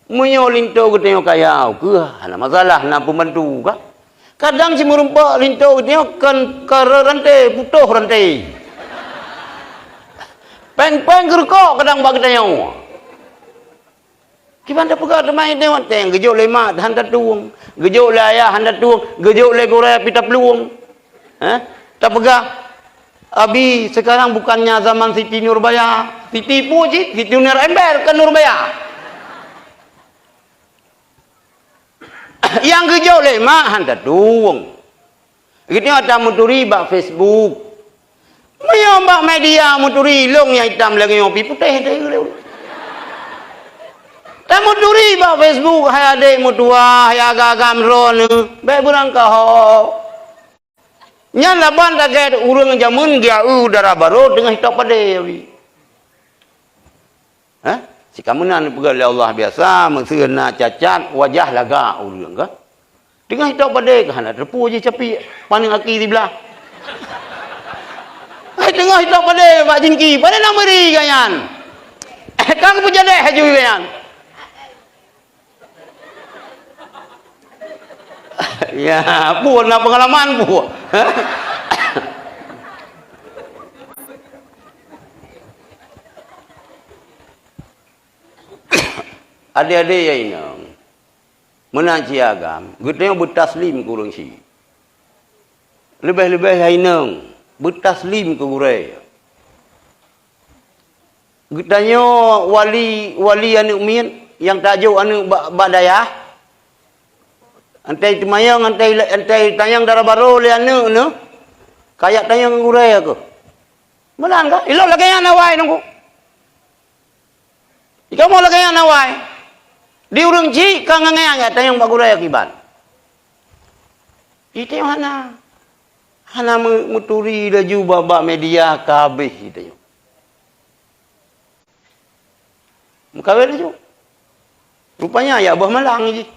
Meunyoe linto geutanyoe kaya, keuh hana masalah, na pembantu ka. Kadang si meurumpok linto geutanyoe kon ka rot ranté, putôh ranté. Pèng-pèng geurukok kadang bak geutanyoe. Kiban tapeugah teuma nyoe watèe geujok lé mak han tatueng, geujok lé ayah han tatueng, geujok lé gurèe pih taplueng. Eh? Tapeugah, Abi, sekarang bukannya zaman Siti Nurbaya. Siti peue cit? Siti Nur Ember, kon Nurbaya. Nyang geujok lé mak han tatueng. Geutanyoe tameuturi bak Facebook. Meunyoe bak media meuturi, lôn nyang itam lagèe nyoe pih putéh teuh lé ulôn. Tameuturi bak Facebook, hai adék meutuwah, hai agam-agam droeneuh, bèk beurangkaho. Nyan laban lagèe ureueng jameun geujak eu dara barô teungoh itôb padé, Abi. Hah? Sikameunan neupeugah lé Allah biasa, meuseu na cacat, wajah lagak ureueng ka. Teungoh itôb padé ka hana teupeu jih capiek, paneuk aki siblah. Hai teungoh itôb padé bak jingki, padé na meuri gobnyan. Ka geupeujadeh laju gobnyan. Ya, peue na peungalaman peue. Adé-adé nyang inong, meunan cit agam, geutanyoe beutaslim keu ureueng chik. Leubeh-leubeh hai inong, beutaslim keu gurée. Geutanyoe wali, wali aneuëk miet nyang tajok aneuëk bak, bak dayah, antai teumanyong, antai, antai tanyong dara barô lé aneuëk neuh, kajak tanyong gurée keuh. Meunan ka? Ilok lagée nyan awai nunggu. Ikamoe lagée nyan awai. Di ureuëng chik ka ngeungeang ya tanyong bak gurée kiban. Itanyong hana. Hana meu-, meuturi laju bak, bak media ka habéh itanyong. Meukawen laju. Rupanya ya boh malang jih.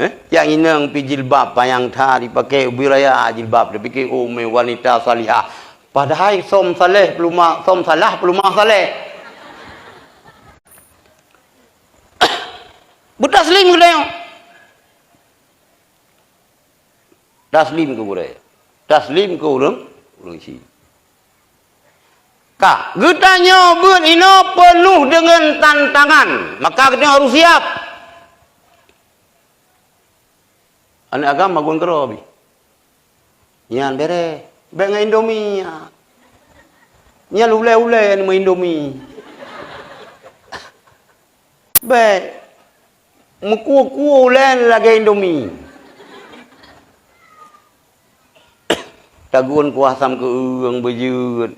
Eh, nyang inong pi jilbab panyang that dipakai ubé raya jilbab, dipike, "Oh, mé wanita salihah." Padahai som saleh peuluma, som salah peuluma saleh. Beutaslim keu tanyoe. Taslim keu gurée. Taslim keu ureuëng, ureuëng chik. Ka, geutanyoe beuet inoe peunoh deungon tantangan, maka geutanyoe harôh siab. Aneuëk agam magun keudroe bih. Nyan bere, bék ngon Indomie nyan. Nyan ulée-ulée ngon Indomie. Bék. Meukueh-kueh ulée lagée Indomie. Tagun kuah asam keueung beujeuet.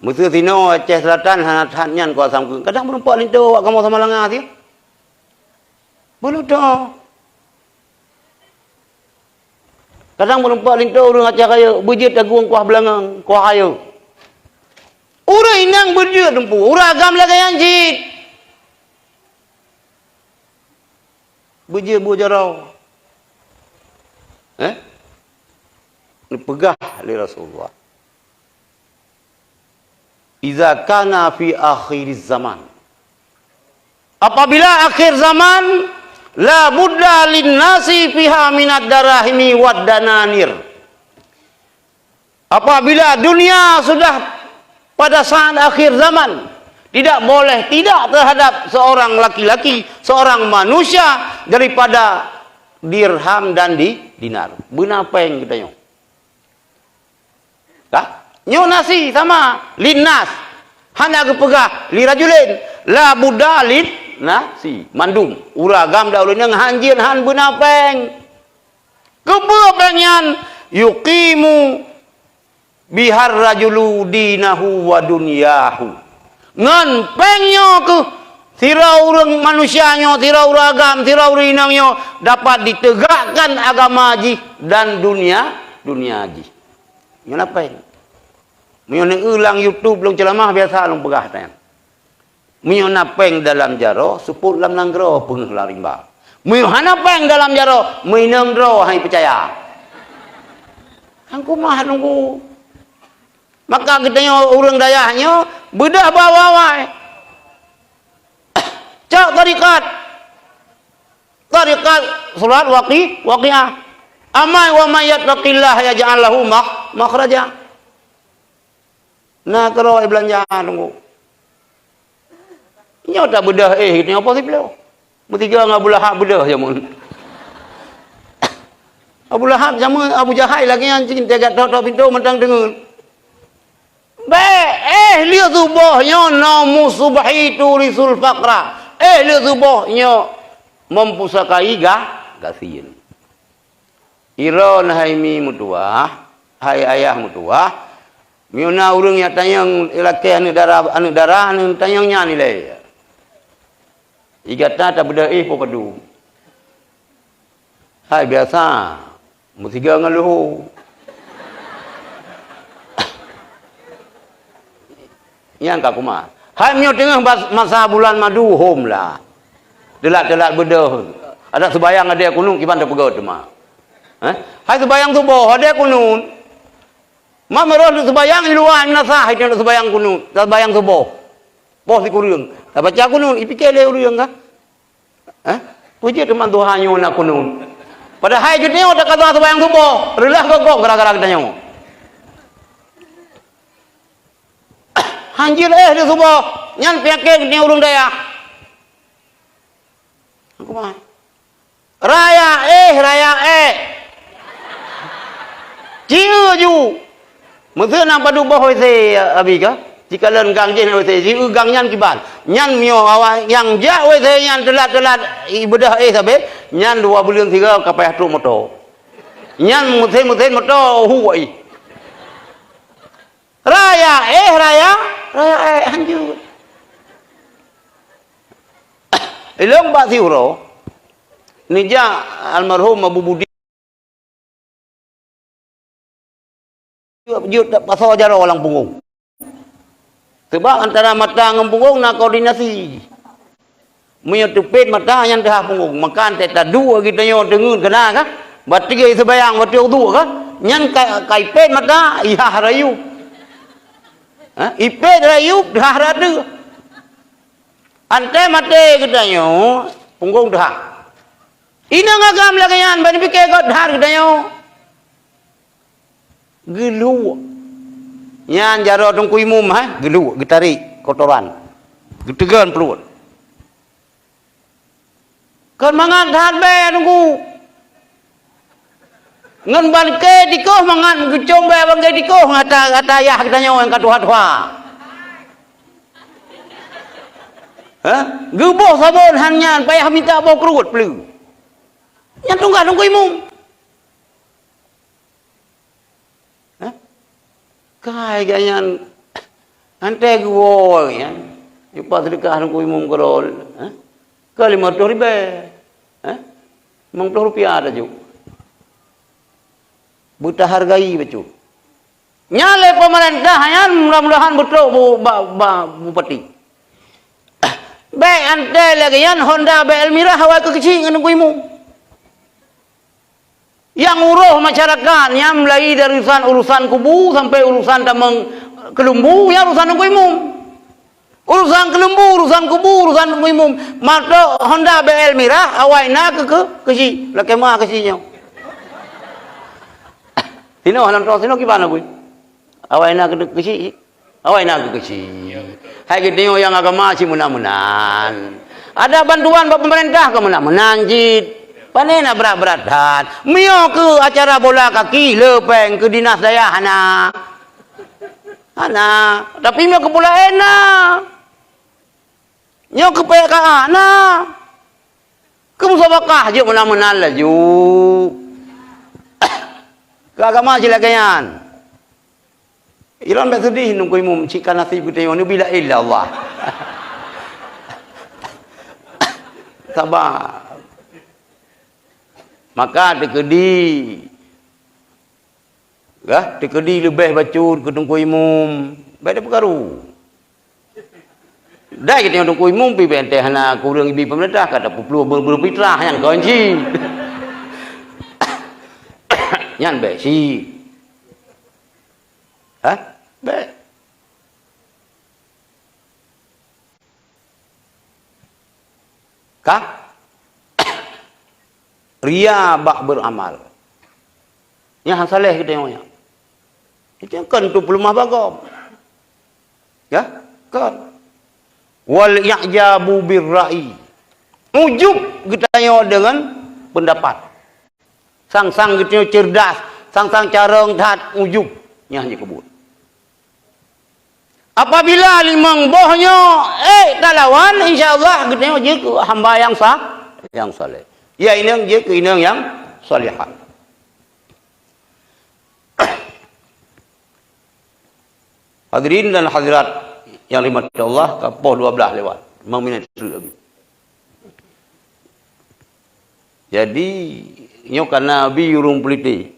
Meuseu sinoe Aceh Selatan hana that nyan kuah asam keueung. Kadang meurumpok linto awak kamoe sama langa sih. Beuleuto. Kadang meurumpok linto ureuëng Aceh Rayeuk, beujeuet tagun kuah beulangong, kuah ayeuk. Ureuëng inong beujeuet teumpu, ureuëng agam lagée nyan cit. Beujeuet buet jaroe. Eh? Neupeugah lé Rasulullah. Iza kana fi akhiriz zaman. Apabila akhir zaman, la budda lin nasi fiha minad darahimi wad dananir. Apabila dunia sudah pada saat akhir zaman, tidak boleh tidak terhadap seorang laki-laki, seorang manusia daripada dirham dan di dinar. Beuna péng geutanyoe. Ka? Nyoe nasi sama, linnas. Hana geupeugah li rajulin, la budda lin nasi. Mandum, ureuëng agam dan ureuëng inong hanjeuet han beuna péng. Keupeue péng nyan? Yuqimu bihar rajulu dinahu wa dunyahu. Ngon péng nyoe keuh sidroe ureuëng manusia nyoe, sidroe ureuëng agam, sidroe ureuëng inong nyoe dapat ditegakkan agama jih dan dunia, dunia jih. Nyoe na péng. Meunyoe neueu lam YouTube lôn ceuramah biasa lôn peugah nyan. Meunyoe na péng dalam jaroe, seupôt lam nanggroe peungeuh lam rimba. Meunyoe hana péng dalam jaroe, meuinong droe hai peucaya. Hang kumah nunggu. Maka geutanyoe ureuëng dayah nyoe beudôh bak awai-awai. Cok tarekat. Tarekat surat waqi-, waqiah. Amai wa may yattaqillaha yaj'al lahu makh-, makhraja. Na keudroe beulanja tunggu. Nyoe tabeudôh éh geutanyoe po siploh. Meusigoe ngon Abu Lahab beudôh jameun. Abu Lahab jameun Abu Jahai lagée nyan cit teuga tok-tok pintoe mantong deungon. Bék, éh lheueh suboh nyoe naumus subhi turisul faqra. Éh lheueh suboh nyoe mempusakai ga-, gasien. Iron hai mi meutuwah, hai ayah meutuwah, meunyoe na ureuëng nyang tanyong ilakée aneuëk dara, aneuëk dara, aneuëk tanyong nyan ilée. Igata tabeudôh éh po padum. Hai biasa, meusigoe ngon leuho. Nyang ka kumat. Hai meunyoe teungoh bas-, masa bulan madu hom lah. Teulat-teulat beudôh. Adak seubayang adée kunut kiban teupeugah teuma. Eh? Hai seubayang suboh adée kunut. Mak meurôh seubayang di luwa meunasah itu seubayang kunut, seubayang suboh. Poh sikureueng. Tabaca kunut, ipike lé ureuëng ka. Eh? Peue jeuet teuma tuha nyoe na kunut. Padahai geutanyoe takaza seubayang suboh, reulah gogoh gara-gara geutanyoe. Hanjeuet éh di suboh, nyan peunyakét geutanyoe ureuëng dayah. Aku mah. Raya éh, raya éh. Ci eu ju. Meuseu na padub boh W C, abi ka? Cikalon gang jih na W C, ci eu gang nyan kiban. Nyan meunyoe awak nyang jak W C nyan teulat-teulat ibeudôh éh sabe, nyan dua buleuen sigoe ka payah trok moto. Nyan meusén-meusén moto hu ai. Raya éh, raya, raya éh, hanjeuet. Ilong bak siuroe, nijak almarhum Abu Budi. Jeuet, jeuet pasoe jaroe lam punggong. Sebab antara mata ngon punggong na koordinasi. Meunyoe teupet mata nyan teuhah punggong, maka antée taduek geutanyoe teungeut keunan ka, bateue seubayang, bateue uduk ka, nyan ka, ka ipet mata, ihah rayeuk. Ha? Ipet rayeuk, teuhah rayeuk. Antée maté geutanyoe, punggong teuhah. Inong agam lagée nyan, ban pike gob that geutanyoe. Geuluek. Nyan jaroe Teungku Imum, hai, geuluek, geutarek kotoran. Geuteugon pruet. Kon mangat that bée Teungku. Ngon bangke tikoh mangat geucom bée bangke tikoh ngon ata, ata yah geutanyoe nyang ka tuha-tuha. Hah? Geuboh sabon han nyan payah mita boh kruet pleue. Nyan tunggah Teungku Imum. Hah? Kai geuh nyan, antée geuwoe nyan, ipat seudeukah Teungku Imum keudroe, hah? Ka limong reutôh ribée, hah? Limong ploh rupiah tajok. Beutahargai bacut. Nyan lé peumeurintah nyan mudah-mudahan beutôi bu-, ba-, ba-, bupati. Bék antée lagée nyan Honda B L mirah awai keu keuchik ngon Teungku Imum. Nyang uroh masyarakat nyan mulai dari urusan, urusan kubu sampai urusan tamong keulumbu, nyan urusan Teungku Imum. Urusan keulumbu, urusan kubu, urusan Teungku Imum. Matok Honda B L mirah, awai na keu, keu, keuchik. Lakée ma keuchik nyoe. Sinoe, lam troh sinoe kiban Teungku. Awai na keu, keuchik. Awai na keu keuchik. Hai geutanyoe nyang agama cit meunan-meunan. Ada bantuan bak pemerintah keu meunan-meunan cit. Pane na brat-brat that. Meunyoe keu acara bola kaki, le péng keu dinas dayah hana. Hana. Tapi meunyoe keu bola éh na. Nyoe keu P K A na. Keu musabakah jeuet meunan-meunan laju. Keu agama cit lagée nyan. Ilôn bék seudeh Teungku Imum cit ka naseb geutanyoe neubi la ilaha illallah. Saba. Maka teukeudi, gah, teukeudi leubeh bacut keu Teungku Imum, bék tapeukaru. Dai geutanyoe Teungku Imum pih bék teuh hana kureueng ibi peumeurintah ka tapeuplueng beureupitra nyan kon cit. Nyan bék cit. Hah? Bék. Ka? Ria bak beuramal. Nyan han saleh geutanyoe nyan. Itu kan tu peuleumah bagom. Ya? Kan? Wal i'jabu bir ra'i. Ujub geutanyoe deungon pendapat. Sang-sang geutanyoe cerdas, sang-sang carông that ujub. Nyan jeuet keu buet. Apabila limong boh nyoe ék talawan, insya Allah geutanyoe jeuet keu hamba nyang sa-, nyang saleh. Ya inong jeuet keu inong nyang salihah. Hadirin dan hadirat nyang dirahmati Allah, ka poh dua belas lewat, lima minit treuk lagi. Jadi, nyoe kana bi ureuëng pulitek.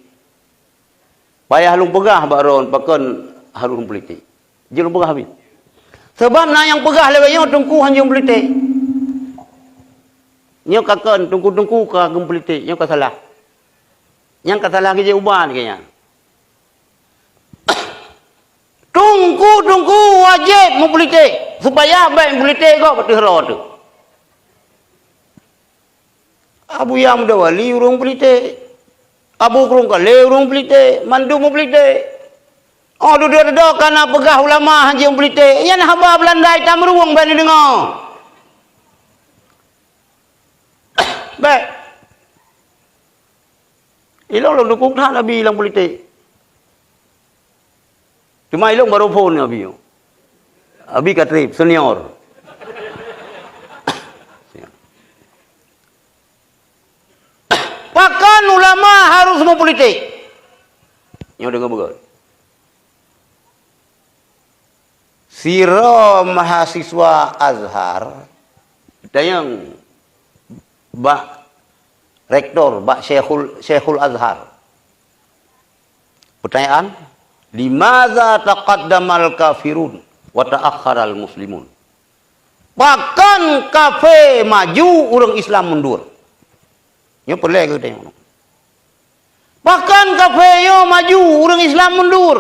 Payah lôn peugah bak droen pakon harôh lôn pulitek. Jeuet lôn peugah bi. Sabab na nyang peugah lewat nyoe teungku hanjeuet pulitek. Nyoe ka kon teungku-teungku ka geupulitek, nyoe ka salah. Nyang ka salah geujeuet ubat keu nyan. Teungku-teungku wajéb meupulitek, supaya bék meupulitek gob ateueh droe teuh. Abuya Muda Wali ureuëng pulitek, Abu Krueng Kalé ureuëng pulitek, mandum meupulitek. Oh dudoe-dudoe kana peugah ulama hanjeuet meupulitek, nyan haba Beulanda itam ruweueng bék neudeungoe. Bék. Ilôn lôn dukung that Abi lam pulitek. Cuma ilong baru phon Abi. Abi ka trip, senior. Pakon ulama harus meupolitik? Nyoe deungoe beugöt. Sidroe mahasiswa Azhar, tanyong bak rektor, bak Syekhul, Syekhul Azhar. Pertanyaan, "Limaza taqaddamal kafirun wa ta'akhkharal muslimun?" Pakon kafé maju, ureuëng Islam mundur? Nyoe peureulée geutanyong. Pakon kafé nyoe maju, ureuëng Islam mundur?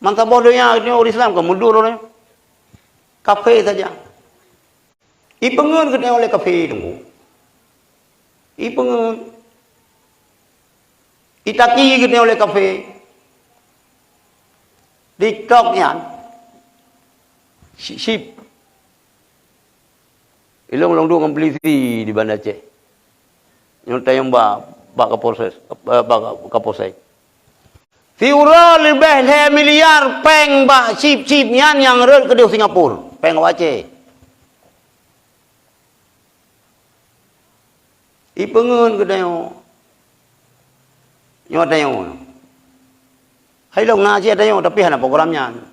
Mantong boh donya nyoe ureuëng Islam ka mundur ureuëng. Kafé saja. Ipeungeut geutanyoe lé kafé teungku. Ipeungeut. Itaki geutanyoe lé kafé. TikTok nyan. Sip-sip. Ilong lôn duek ngon polisi di Banda Aceh. Nyoe tanyong bak, bak Kapolres, eh, bak Kapolsek. Siuroe leubeh lhée miliar péng bak sip-sip nyan nyang rhot keudeh Singapura, péng Aceh. Ipeungeut geutanyoe. Nyoe tanyoe. Hai lôn na cit tanyoe, tapi hana program nyan.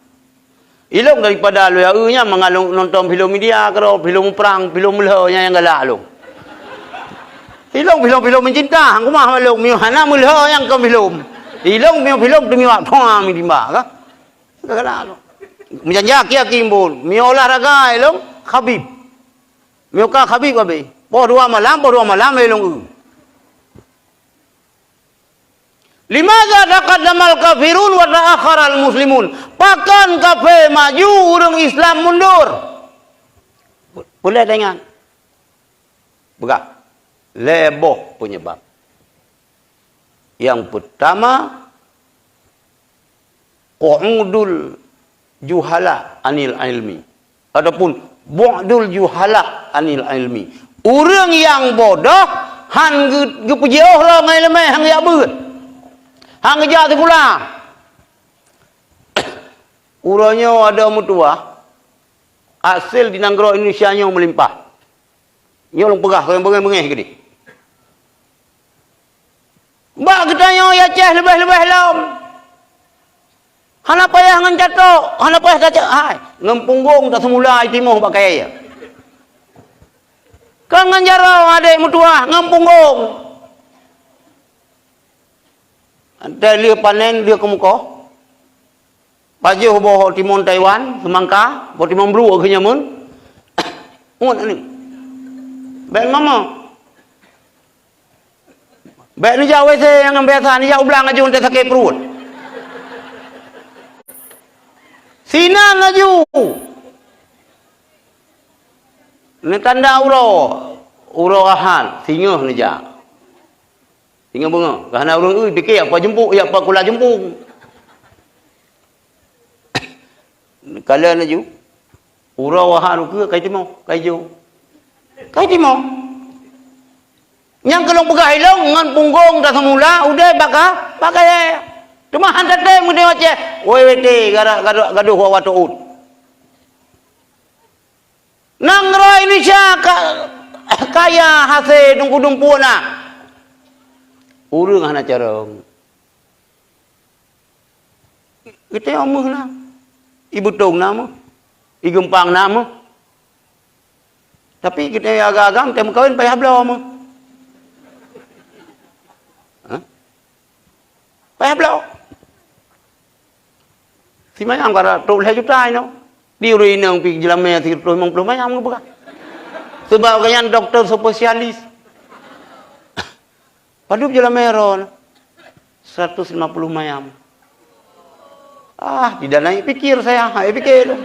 Ilong daripada lôn ya, eu, nyan mangat lôn nonton filem India keudroe, filem prang, filem lheueh nyan nyang galak lôn. Ilong filem-filem mencinta, hang kumah lôn, miyueb hana meulheueh nyang kon filem. Ilong miyueb filem demi wak thua mi timba ka. Galak lôn. Meujanja aki-aki mbon, miyueb olahraga ilong Khabib. Miyueb ka Khabib abéh. Poh dua malam, poh dua malam ilong eu. Limaza taqaddamal kafirun wa ta'akhkharal muslimun? Pakon kafé maju, ureuëng Islam mundur? Boleh dengan peugah lhée boh peunyeubab. Yang pertama, qu'udul juhala anil ilmi. Ataupun bu'dul juhala anil ilmi. Ureuëng nyang bodoh han geu-, geupeujiôh lom ngon iéleumé, han geujak beuet. Han geujak sikula. Uroe nyoe adoe meutuwah, asel di nanggroe Indonesia nyoe meulimpah. Nyoe lôn peugah keu nyang beungéh-beungéh keudeh. Bak geutanyoe i Aceh leubeh-leubeh lom. Hana payah ngon catok, hana payah tacok hai. Ngon punggong taseumula i timoh bak kayée. Kon ngon jaroe adék meutuwah, ngon punggong. Antai lheueh panen lheueh keumeukoh. Pajoh boh timon Taiwan, seumangka, boh timon brue keu nyamun. Ngon ni. Bék mama. Bék neujak W C nyang biasa, neujak u blang laju, teuh sakét pruet. Sinan laju. Neutanda uroe, uroe Ahad, singoh neujak. Singoh beungoh, ka hana ureuëng eu, pike apa jeumpuk, ya apa kula jeumpuk. Kalon laju, uroe Ahad ukeue kai timoh, kai jo. Kai timoh. Nyang keu lôn peugah ilong ngon punggong taseumula udeb bak ka, bak kayée. Teuma han tatem meudeh Aceh, wéh wété, garak, garak, gadoh wawa teuôt. Nanggroe Indonesia ka, kaya hasé dumpeue-dumpeue na. Ureuëng hana carông. Geutanyoe meuh na. I Beutong na meuh. I Geumpang na meuh. Tapi geutanyoe agam-agam teuh meukawen payah bloe meuh. Hah? Payah bloe. Simayang ka trok lhée juta inoe. Di ureuëng inong pih jeulamé sireutôh limong ploh mayam geupeugah. Sabab gobnyan dokto spesialis. Padub jeulamé droeneuh? Seratus lima puluh mayam. Ah, tidak naik pikir saya. Hai pikir.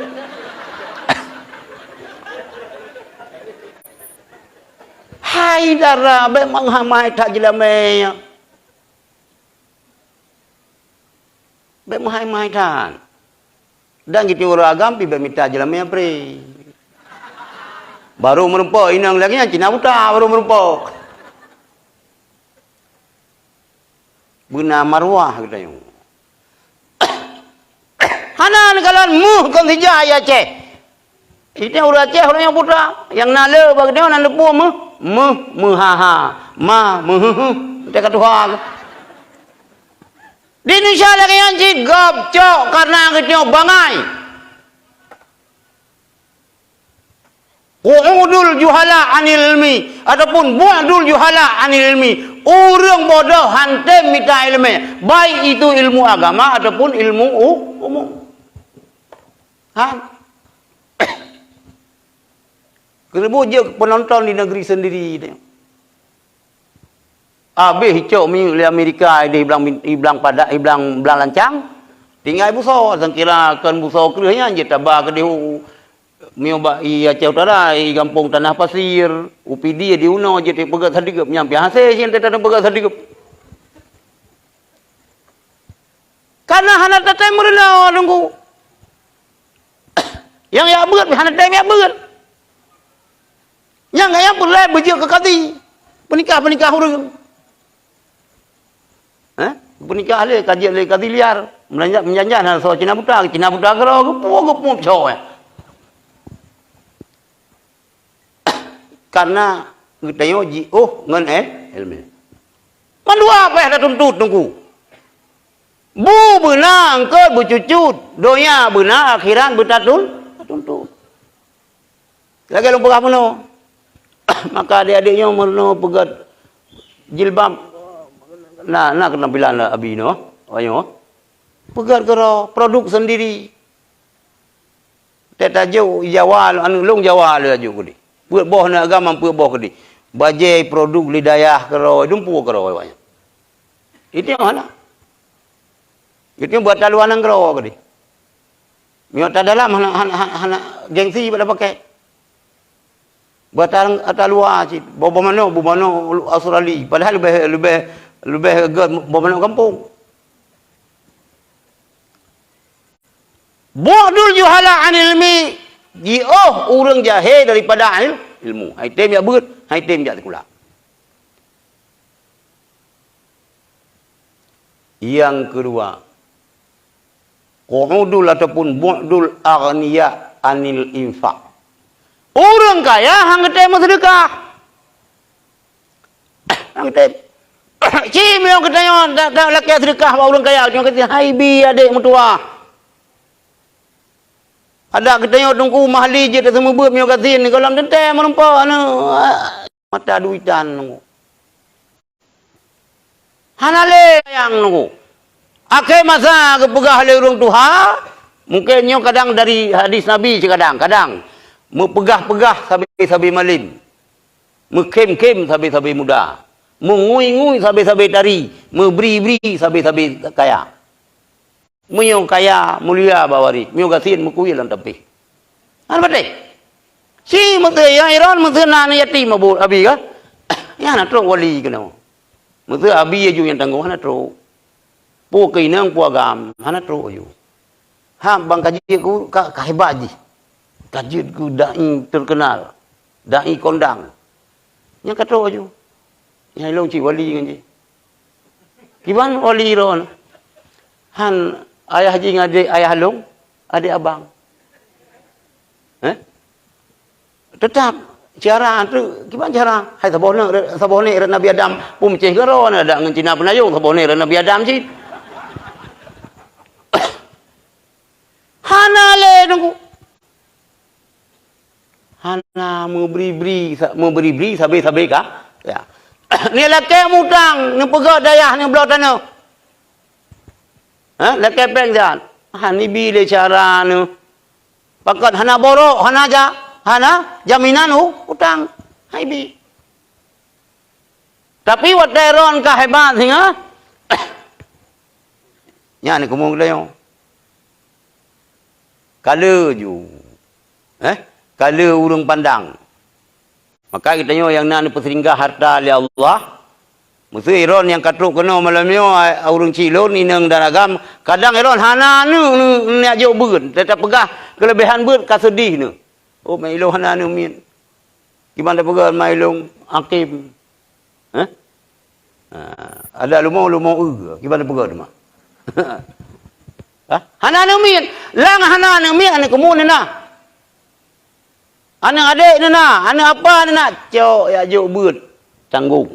Hai dara, bék meuhai-hai that jeulamé nyan. Bék meuhai-hai that. Dan geutanyoe ureuëng agam pih bék mita jeulamé pré. Baru meurumpok inong lagée nyan Cina buta baru meurumpok. Beuna marwah geutanyoe. Hana neukalon meuh kon sijah i Aceh. Itu ureuëng Aceh ureuëng nyang putra. Nyang na le bak geutanyoe na neupue meuh, meuh, meuhaha, ma, meuheuheuh. Teuka tuha. Di Indonesia lagée nyan cit gob cok karena geutanyoe bangai. Qu'udul juhala anil ilmi ataupun bu'dul juhala anil ilmi. Ureuëng bodoh hantem mita ileumé, baik itu ilmu agama ataupun ilmu u-, umum. Ha? Keureubot jeuet penonton di negeri sendiri. Abéh icok minyeuk lé Amerika di blang, di blang padat, di blang, blang lancang. Tinggai busoe, sangkira kon busoe kreueh nyan jeuet taba keudeh u, miyueb bak i Aceh Utara, i gampông Tanah Pasir, U P D di unoe jeuet peugöt sadeugeup nyang piah hasé jeuet teupeugöt sadeugeup. Karena hana tatem meurunoe nunggu. Nyang jak beuet hana tatem jak beuet. Nyang gaya peureulée beujeuet keu kadi, peunikah-peunikah ureuëng. Eh? Peunikah lé ka jeuet lé kadi liar, meulanjak meujanjan hana soe Cina buta, Cina buta keudroe geupeue geupeue soe. Karena geutanyoe jiôh ngon, eh, ilmu. Mandua payah tatuntut nunggu. Bu beuna eungkôt beucucut, donya beuna akhirat beutatul-, tatuntut. Lagée lôn peugah bunoe. Maka adik-adik nyoe meurunoe peugöt jilbab na, na keunampilan abi nyoe, awak nyoe. Peugöt keudroe, produk sendiri. Teutajok Jawa, anu lôn Jawa laju keudeh. Peuet boh na agama peuet boh keudeh. Bajée produk lidayah keudroe, dumpeue keudroe awak nyan. Itu hana. Itu buat taluan nanggroe keudeh. Miyueb ata dalam hana, hana, hana, hana gengsi pada pakai. Buat ata, ata luar cit, boh-boh manok, boh manok Australia. Padahal lebih, lebih, lebih gét boh manok gampông. Bu'dul juhala anil ilmi, jiôh ureuëng jahé daripada il-, ilmu. Hai tem jak beuet, hai tem jak sikula. Nyang keudua, qu'udul ataupun bu'dul aghniya anil infak. Ureuëng kaya han geutem meuseudeukah. Han geutem. Ci meunyoe geutanyoe ta-, ta-, lakée seudeukah bak ureuëng kaya, nyoe geutanyoe hai bi adék meutuwah. Adak geutanyoe Teungku Mahli jeuet teuseumeubeuet meunyoe gasien, gohlom teuntée meurumpok aneuk. Mata duitan. Hana lé sayang nunggu. Akhé masa geupeugah lé ureuëng tuha, mungken nyoe kadang dari hadis Nabi cit kadang, kadang meupeugah-peugah sabe-sabe malem, meukhém-khém sabe-sabe muda, meungui-ngui sabe-sabe tari, meubri-bri sabe-sabe kaya. Meunyoe kaya, mulia bak waréh, meunyoe gasien, meukui lam tapéh. Hana patéh. Ci meuseu nyang Iron meuseu na aneuk yatim abu abi ka. Nyan hana trok wali keunoe. Meuseu abi aju nyang tanggong hana trok. Peue keu inong peue agam hana trok aju. Ha bang ka jeuet ku ka, ka hebat jih. Ka jeuet ku dai terkenal. Dai kondang. Nyang ka trok aju. Nyang ilong cit wali ngon jih. Kiban wali droen. Han ayah jih ngon adék ayah lôn, adék abang. Eh? Teutap cara tu kiban cara? Hai saboh neuk, saboh neuk rot Nabi Adam peumincéh keudroe na dak ngon Cina peunayong saboh neuk rot Nabi Adam cit. Hana lé nunggu. Hana meubri-bri sa-, meubri-bri sabe-sabe ka. Ya. Ni lakée mutang, ni peugah dayah ni bloe tanoh. Ha, lakée péng dan. Ha, ni bi lé cara ni. Pakat hana borok, hana ja-, hana jaminan u-, utang. Hai bi. Tapi watée ron ka hebat singa. Nyan ni kumu geutanyoe. Kale ju. Eh? Kale ureuëng pandang. Maka geutanyoe nyang na neupeusinggah harta lé Allah. Meuseu iron nyang ka trok keunoe malam nyoe, ai, ureuëng cilon, inong dan agam, kadang iron hana neuk, neuk, neuk jak beuet, teutap peugah keuleubaihan beuet ka seudeh neuk. Oh, mak ilong hana neuk miet. Kiban tapeugah mak ilong akim. Hah? Ha. Ada lumo, lumo e, kiban peugah teuma. Hah? Hana aneuk miet. Lang hana aneuk miet, aneuk keumun na. Aneuk adék na, aneuk apa na, cok jak jok beuet tanggong.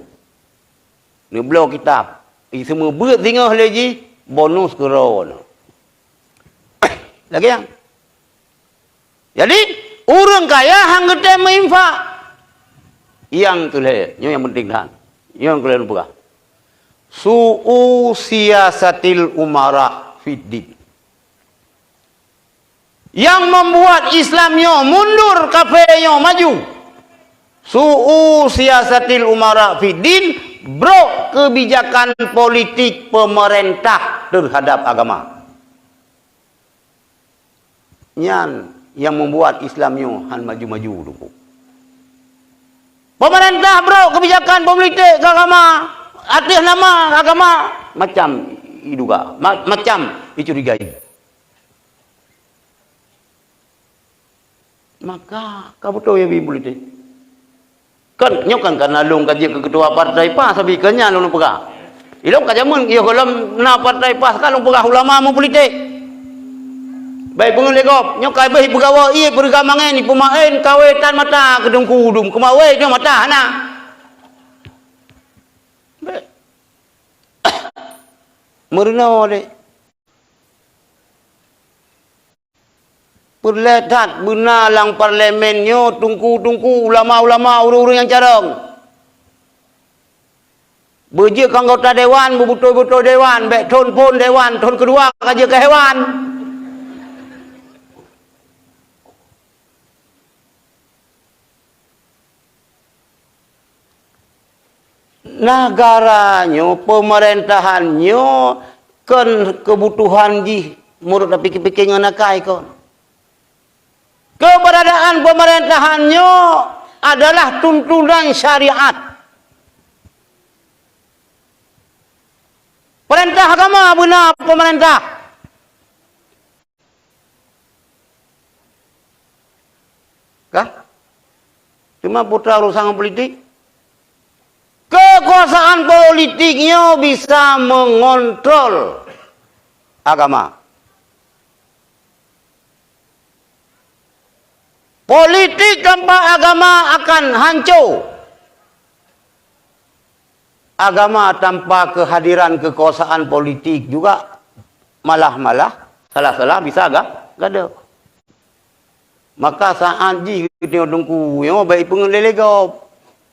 Neubloe kitab. Iseumeu beuet singoh lé jih, bonus keudroe na. Lagée nyan. Jadi, ureuëng kaya han geutem meuinfak. Nyang keu lhée, nyoe nyang penting that. Nyoe nyang keu lhée lôn peugah. Su'u siyasatil umara fid din. Yang membuat Islam nyoe mundur, kafé nyoe maju. Su'u siyasatil umara fid din, brok kebijakan politik pemerintah terhadap agama. Nyan nyang membuat Islam nyoe han maju-maju, Teungku. Pemerintah brok kebijakan politik keu agama, ateueh nama agama, macam iduga, ma-, macam icurigai. Maka ka beutôi ya bi politik. Kan, nyoe kan kana lôn ka jeuet keu ketua partai PAS, tapi keu nyan lôn peugah. Ilôn ka jameun yoh gohlom na partai PAS ka lôn peugah ulama meupolitik. Baik peungeut lé gob, nyoe ka beh peugawa ié peureuga mangén, peumaén kawé tan mata keu Teungku Dum, keumawe nyoe mata hana. Bek. Meurunoe deh. Peureulée that beuna lam parlemen nyoe teungku-teungku, ulama-ulama, ureuëng-ureuëng nyang carông. Beujeuet keu anggota dewan, beubutôi-butôi dewan, bék thon phon dewan, thon keudua ka jeuet keu hewan. Negara nyoe, pemerintahan nyoe kon keubutuhan jih meunurot tapike-pike ngon akai kon. Keubeuradaan pemerintahan nyoe adalah tuntunan syariat. Peurintah agama beuna peumeurintah. Kah? Cuma putra urusan politik. Kekuasaan politik nyoe bisa mengontrol agama. Politik tanpa agama akan hancô. Agama tanpa keuhadiran keukuasaan politik juga malah-malah salah-salah bisa ga-, gadôh. Maka saát jih geutanyoe teungku nyoe bék ipeungeut lé-lé gob.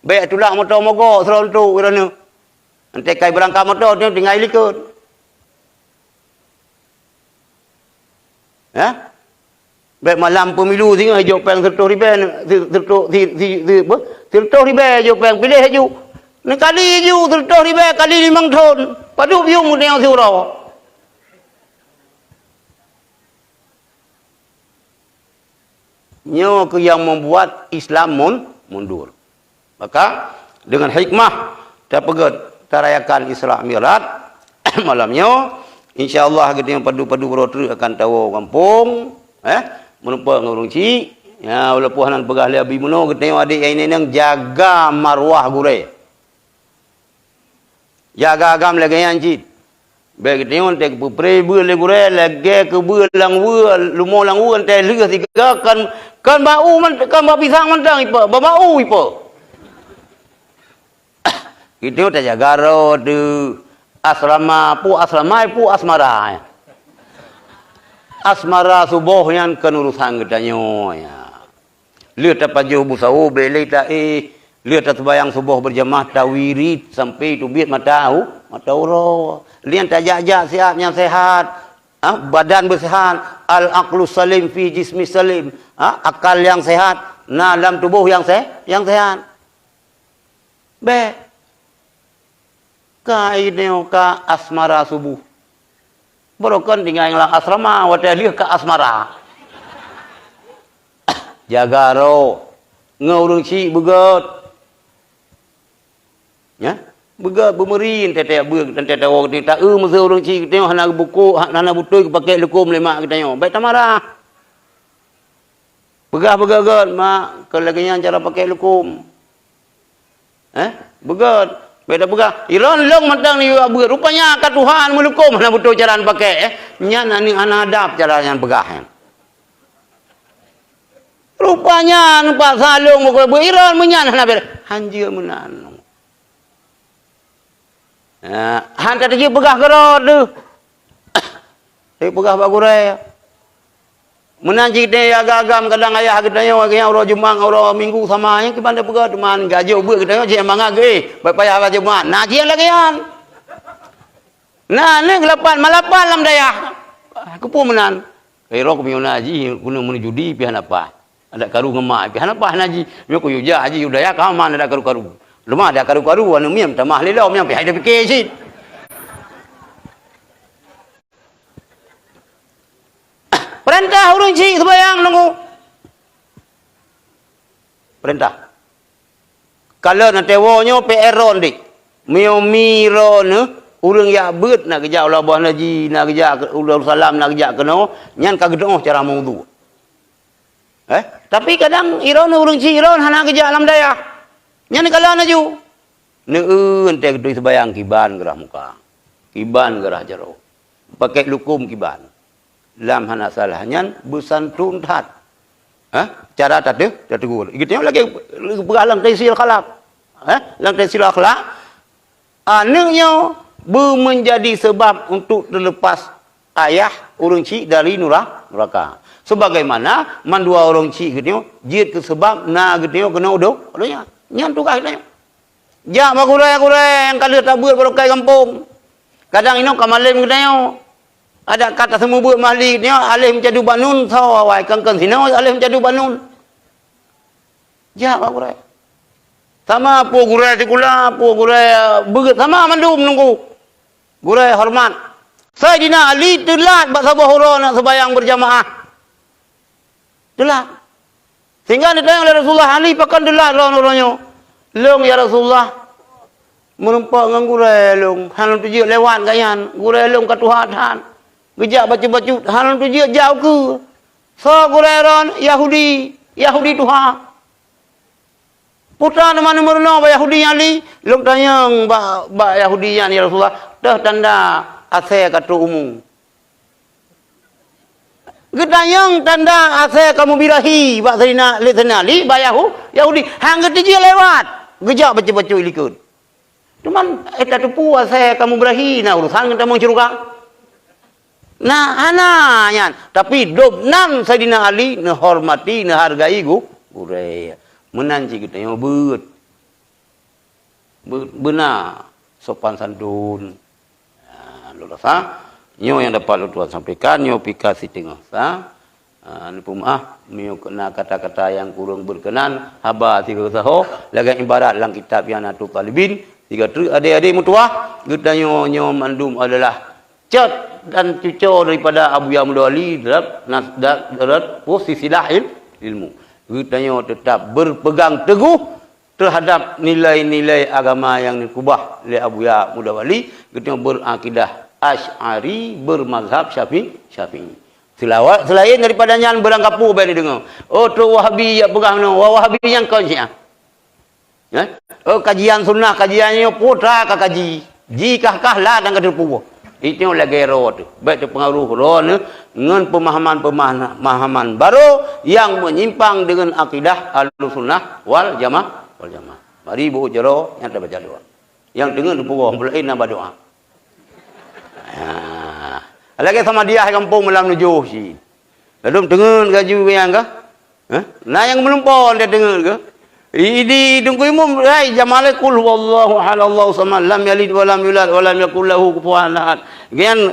Bék tulak moto mogok seulontok droeneuh. Enteuk kai beurangkat moto nyoe tinggai likot. Ya? Bék malam pemilu singoh ijok péng seratus ribèe, si-, seratus, si-, si-, si-, apa? Seratus ribèe ijok péng, piléh laju. Neukali laju seratus ribèe kali limong thon. Padub yuem geutanyoe siuroe. Nyoe keuh nyang membuat Islam mun-, mundur. Maka, dengan hikmah, tapeugét, tarayakan Isra Mi'raj malam nyoe. Insya Allah, geutanyoe padub-padub uroe treuk akan tawoe gampông, eh, meurumpok ngon ureuëng chik. Ya, walaupun hana peugah lé Abi Muno, geutanyoe adék nyang inong jaga marwah gurée. Jaga agam lagée nyan cit. Bék geutanyoe teupeupre beuet lé gurée lagée keu beuet lam weue, lumo lam weue, teuh lheueh sigoe kon, kon bak u man-, kon bak pisang mantong ipe, bak, bak u ipe. Geutanyoe tajaga droe teuh. Asrama, peue asrama, peue asmara. Asmara suboh nyan kon urusan geutanyoe, ya. Lheueh tapajoh busawo bék lé taéh, lheueh taseumayang suboh beurjamaah tawirit sampai teubiet mata u-, mata uroe. Lheueh tajak-jak siat nyang seuhat, ah, badan beuseuhat, al-aqlu salim fi jismi salim, ah, akal nyang seuhat na lam tuboh nyang seh-, nyang seuhat. Bék. Ka ineuk ka asmara suboh. Barokon tinggai lam asrama, watée lheueh ka asmara. Jaga droe. Ngon ureuëng chik beugét. Ya? Beugét beumeuri, teuntée beuet, teuntée tawoe geutanyoe. Ta-eu meuseu ureuëng chik geutanyoe hana buku, hana beutôi geupakée leukom lé mak geutanyoe. Bék tamarah. Peugah beugét-gét, "Mak, kon lagée nyan cara pakée leukom." Eh? Beugét. Bék tapeugah, "Ilôn lôn mantong neuyue beuet." Rupanya ka Tuhan meulukôm hana beutôi cara neupakè, eh. Nyan aneuk hana adab cara nyan peugah nyan. Rupanya neupaksa lôn beuet, ilôn meunyan hana bèk. Hanjeuet meunan. Nah, han ka teujeuet peugah keudroe deuh. Teujeuet peugah bak gurèe. Meunan cit geutanyoe agam-agam, kadang ayah geutanyoe, geutanyoe uroe Jumat, uroe Minggu sama, nyang kiban tapeugah teuma gajoh beuet geutanyoe cit mangat geuh, eh, bak payah bak Jumat. Nah, cit lagèe nyan. Nah, nyoe lapan, malapan lam dayah. Keupeue meunan? Keu uroe keumeunyoe na jih, keuneuk meunjudi pih hana paih. Adak karu ngon mak pih hana paih na jih. Nyoe keu yue jak haji, yue dayah ka aman adak karu-karu. Leumah adak karu-karu, aneuk miet tamah lé lom, nyang pih hai tapiké cit. Peurintah ureueng chik seubayang nunggu. Peurintah. Kalon watèe woe nyoe P R droeneuh. Meunyoe mi droeneuh, ureueng jak beuet na geujak u Labuhan Haji, na geujak u Darussalam, na geujak keunoe, nyan ka geutu'oh cara meuwudhu. Eh, tapi kadang droeneuh ureueng chik droeneuh hana geujak lam dayah. Nyan kalon laju. Neueu watèe geuturi seubayang kiban geurah muka. Kiban geurah jaroe. Pakè lukôm kiban. Lam hana salah nyan beusantun that. Hah? Cara tateu-, tateugor. Geutanyoe lagèe peugah lam Tahzirul Akhlak. Hah? Lam Tahzirul Akhlak, aneuk nyoe beumeunjadi seubab untuk teulepas ayah ureueng chik dari nura-, nuraka. Sebagaimana mandua ureueng chik geutanyoe jeuet keu seubab na geutanyoe keunoe u do-, u donya. Nyan tugaih geutanyoe. Jak bak gurèe-gurèe nyang ka lheueh tabeuet barokah gampông. Kadang inoe ka malém geutanyoe. Adak ka taseumeubeuet mahli geutanyoe, aléh meucadu bak nun, soe awai kangkang sinoe aléh meucadu bak nun. Jak bak gurèe. Sama peue gurèe sikula, peue gurèe beuet, sama mandum nunggu. Gurèe horeumat. Saidina Ali teulat bak saboh uroe na seubayang beurjamaah. Teulat. Sehingga neutanyong lé Rasulullah, "Ali, pakon teulat droeneuh uroe nyoe?" "Lôn, ya Rasulullah, meurumpok ngon gurèe lôn, hana lôn teujeuet lewat gobnyan. Gurèe lôn ka tuha that. Geujak bacut-bacut, hana lôn teujeuet jak ukeue." "Soe gurèe droeneuh?" "Yahudi, Yahudi tuha." "Peue teuma neumeurunoe bak Yahudi nyan, Ali?" "Lôn tanyong bak, bak Yahudi nyan, ya Rasulullah, toh tanda asèe ka trôk umu." Geutanyong tanda asèe ka meubirahi bak Saidina, lé Saidina Ali, bak Yahu-, Yahudi. Han geuteujeuet lewat, geujak bacut-bacut likot. Teuma, eh, tateupeue asèe ka meubirahi na urosan ngon tamong syeuruga. Nah, hana nyan. Tapi gobnyan Saidina Ali neuhormati, neuhargai gu-, gurèe. Meunan cit geutanyoe beuet. Be-, beuna sopan santun. Ha, lôn rasa, nyoe nyang dapat lôn tuan sampaikan, nyoe pih ka siteungoh sa. Ha, neupeumaáh, meunyoe na kata-kata nyang kureueng beukeunan, haba sigoe saho, lagèe ibarat lam kitab I'anatul Talibin, sigoe treuk adé-adé meutuwah, geutanyoe nyoe mandum adalah cot dan cuco daripada Abuya Muda Wali dalam nas-, da-, dalam silsilah il-, ilmu. Geutanyoe teutap beupeugang teugoh teuhadab nilai-nilai agama nyang neukeubah lé Abuya Muda Wali, geutanyoe beurakidah Asy'ari, beumazhab Syafi-, Syafi'i. Seulawa-, seulaén daripada nyan, beurangkapeue bèk neudeungoe, "Oh, trok Wahabi jak peugah meunoe, Wa-, Wahabi nyang kon Syiah." Eh? Oh, kajian sunnah, kajian nyoe putra ka kaji. Ji kah-kah la dan ka teupeue. Itu lagèe droe teuh. Bèk teupeungaruh droeneuh ngon peumahaman-peumahaman barô nyang meunyimpang deungon akidah Ahlussunnah wal Jamaah, wal Jamaah. Mari buet jaroe nyang tabaca doa. Nyang teungeut teupeue, mulai na ba doa. Ah. Lagèe sama dia gampông malam nujoh cit. Ladôm teungeut gaju nyang ka. Hah? Na nyang meulumpo dia teungeut ke? I-, di Teungku Imum, hai, jamalai qul huwallahu ahad, Allahu samad, lam yalid wa lam yulad, wa lam yakul lahu kufuwan ahad. Nyan,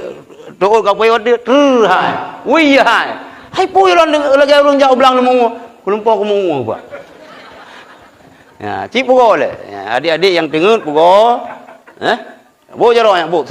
teuôt ka payah dia, treuh hai. Wih, hai. Hai, pui lôn lagèe ureueng jak u blang leumo. Meulumpo keu meungueng, Pak. Ya, cit pugoe lé. Ya, adik-adik nyang teungeut pugoe. Hah? Boh jaroe nyan, boh.